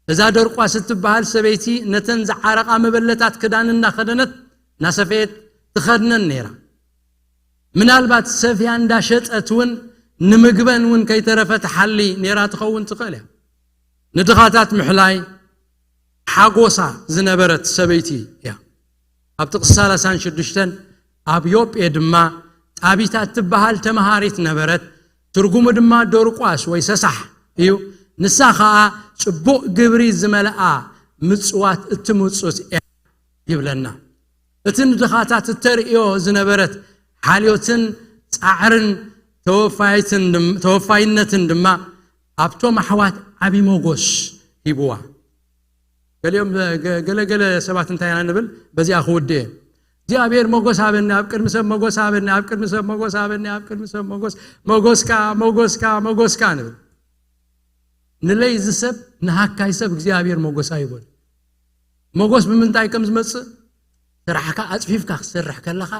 እዛ ደርቋስ እትበሃል ሰበይቲ ነተን ዝዓረቓ መበለታት ክዳን እናኸደነት እናሰፈየት ትኸድነን ነይራ። ምናልባት ሰፍያ እንዳሸጠት እውን ንምግበን እውን ከይተረፈ ትሓሊ ነይራ ትኸውን ትኽእል እያ። ንድኻታት ምሕላይ ሓጎሳ ዝነበረት ሰበይቲ እያ። ኣብ ጥቕሲ ሰላሳን ሽዱሽተን ኣብ ዮጴ ድማ ጣቢታ እትበሃል ተመሃሪት ነበረት። ትርጉሙ ድማ ዶርቋስ ወይ ሰሳሕ እዩ። ንሳ ኸኣ ጽቡቕ ግብሪ ዝመልኣ ምጽዋት እትምጹት እያ ይብለና። እቲ ንድኻታት እተርእዮ ዝነበረት ሓልዮትን ጻዕርን ተወፋይትን ድም- ተወፋይነትን ድማ ኣብቶም ኣሕዋት ዓቢ ሞጎስ ሂብዋ። ገሊኦም ገ- ገለገለ ሰባት እንታይ ኢና ንብል? በዚኣ ክውድእ እየ። እግዚኣብሔር ሞጎስ ሃበኒ፣ ኣብ ቅድሚ ሰብ ሞጎስ ሃበኒ፣ ኣብ ቅድሚ ሰብ ሞጎስ ሃበኒ፣ ኣብ ቅድሚ ሰብ ሞጎስ ሞጎስካ ሞጎስካ ሞጎስካ ንብል። ንለይዚ ሰብ ንሃካይ ሰብ እግዚኣብሔር ሞጎስ ኣይቦን። ሞጎስ ብምንታይ ከም ዝመጽእ ስራሕካ ኣጽፊፍካ ክትሰርሕ ከለኻ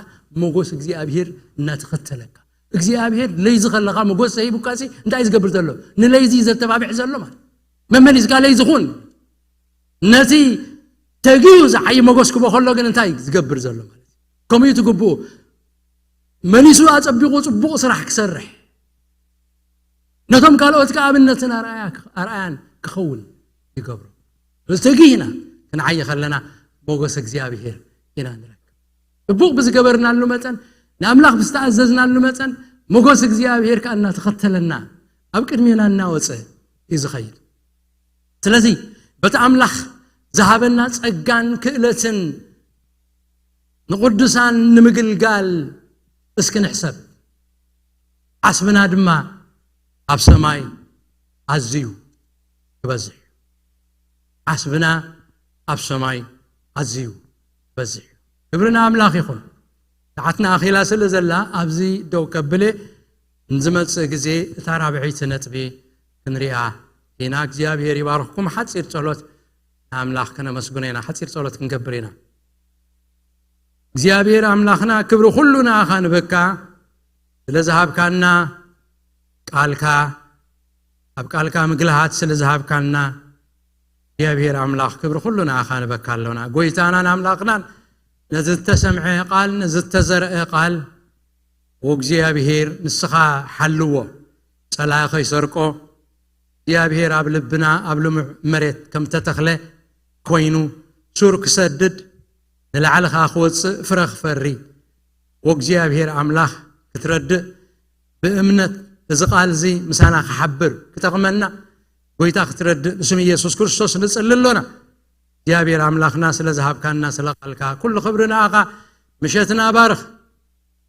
ሞጎስ እግዚኣብሔር እናተኸተለካ። እግዚኣብሔር ለይዚ ከለኻ ሞጎስ ዘይቡካ ሲ እንታይ እዩ ዝገብር ዘሎ? ንለይዚ እዩ ዘተባብዕ ዘሎ ማለት። መመሊስካ ለይዚ ኩን። ነቲ ተጊዩ ዝዓይ ሞጎስ ክቦ ከሎ ግን እንታይ እዩ ዝገብር ዘሎ ማለት እዩ? ከምኡ እዩ ትግብኡ። መሊሱ ኣጸቢቑ ጽቡቕ ስራሕ ክሰርሕ ነቶም ካልኦት ከኣ ኣብነትን ኣርኣያ- ኣርኣያን ክኸውን ይገብሮ። ዝተጊህና ክንዓይ ከለና ሞጎስ እግዚኣብሔር ኢና ንረክብ። ጽቡቕ ብዝገበርናሉ መጠን ንኣምላኽ ብዝተኣዘዝናሉ መጠን ሞጎስ እግዚኣብሔር ከኣ እናተኸተለና ኣብ ቅድሜና እናወፀ እዩ ዝኸይድ። ስለዚ በቲ ኣምላኽ ዝሃበና ጸጋን ክእለትን ንቕዱሳን ንምግልጋል እስኪ ንሕሰብ። ዓስብና ድማ ኣብ ሰማይ ኣዝዩ ክበዝሕ እዩ። ዓስብና ኣብ ሰማይ ኣዝዩ ክበዝሕ እዩ። ክብሪ ንኣምላኽ ይኹን። ሰዓትና ኣኺላ ስለ ዘላ ኣብዚ ደው ከብለ ንዝመጽእ ግዜ እታ ራብዐይቲ ነጥቢ ክንሪኣ ኢና። እግዚኣብሔር ይባርኽኩም። ሓጺር ጸሎት ንኣምላኽ ከነመስግኖ ኢና። ሓጺር ጸሎት ክንገብር ኢና። እግዚኣብሔር ኣምላኽና ክብሪ ኩሉ ንኣኻ ንበካ ስለ ዝሃብካና ቃልካ ኣብ ቃልካ ምግልሃት ስለ ዝሃብካና እግዚኣብሔር ኣምላኽ ክብሪ ኩሉ ንኣኻ ንበካ ኣሎና። ጎይታናን ኣምላኽናን ነዚ ዝተሰምዐ ቃል ነዚ ዝተዘርአ ቃል እግዚኣብሔር ንስኻ ሓልዎ ጸላኢ ከይሰርቆ እግዚኣብሔር ኣብ ልብና ኣብ ልሙዕ መሬት ከም ተተኽለ ኮይኑ ሱር ክሰድድ ንላዕሊ ኸዓ ክወፅእ ፍረ ክፈሪ ወእግዚኣብሔር ኣምላኽ ክትረድእ ብእምነት እዚ ቃል እዚ ምሳና ክሓብር ክጠቕመና ጎይታ ክትረድእ ብስም ኢየሱስ ክርስቶስ ንፅሊ ኣሎና። እግዚኣብሔር ኣምላኽና ስለ ዝሃብካና ስለ ቃልካ ኩሉ ክብሪ ንኣኻ። ምሸትና ባርኽ።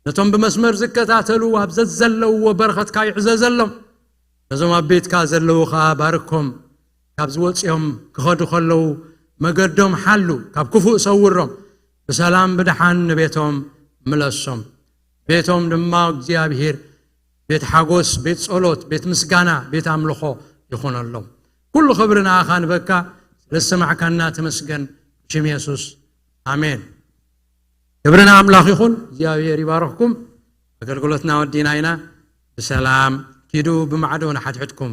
ነቶም ብመስመር ዝከታተሉ ኣብ ዘዘለውዎ በረኸትካ ይዕዘዘሎም። ነዞም ኣብ ቤትካ ዘለዉ ኸዓ ባርኮም። ካብ ዝወፅኦም ክኸዱ ከለዉ መገዶም ሓሉ፣ ካብ ክፉእ ሰውሮም። ብሰላም ብደሓን ንቤቶም ምለሶም። ቤቶም ድማ እግዚኣብሔር ቤት ሓጎስ፣ ቤት ጸሎት፣ ቤት ምስጋና፣ ቤት ኣምልኾ ይኹነሎም። ኩሉ ክብሪ ንኣኻ ንበካ። ስለ ዝሰማዕካና ተመስገን። ብሽም የሱስ ኣሜን። ክብሪ ንኣምላኽ ይኹን። እግዚኣብሔር ይባርኽኩም። ኣገልግሎትና ወዲና ኢና። ብሰላም ኪዱ ብማዕዶ ንሓድሕድኩም።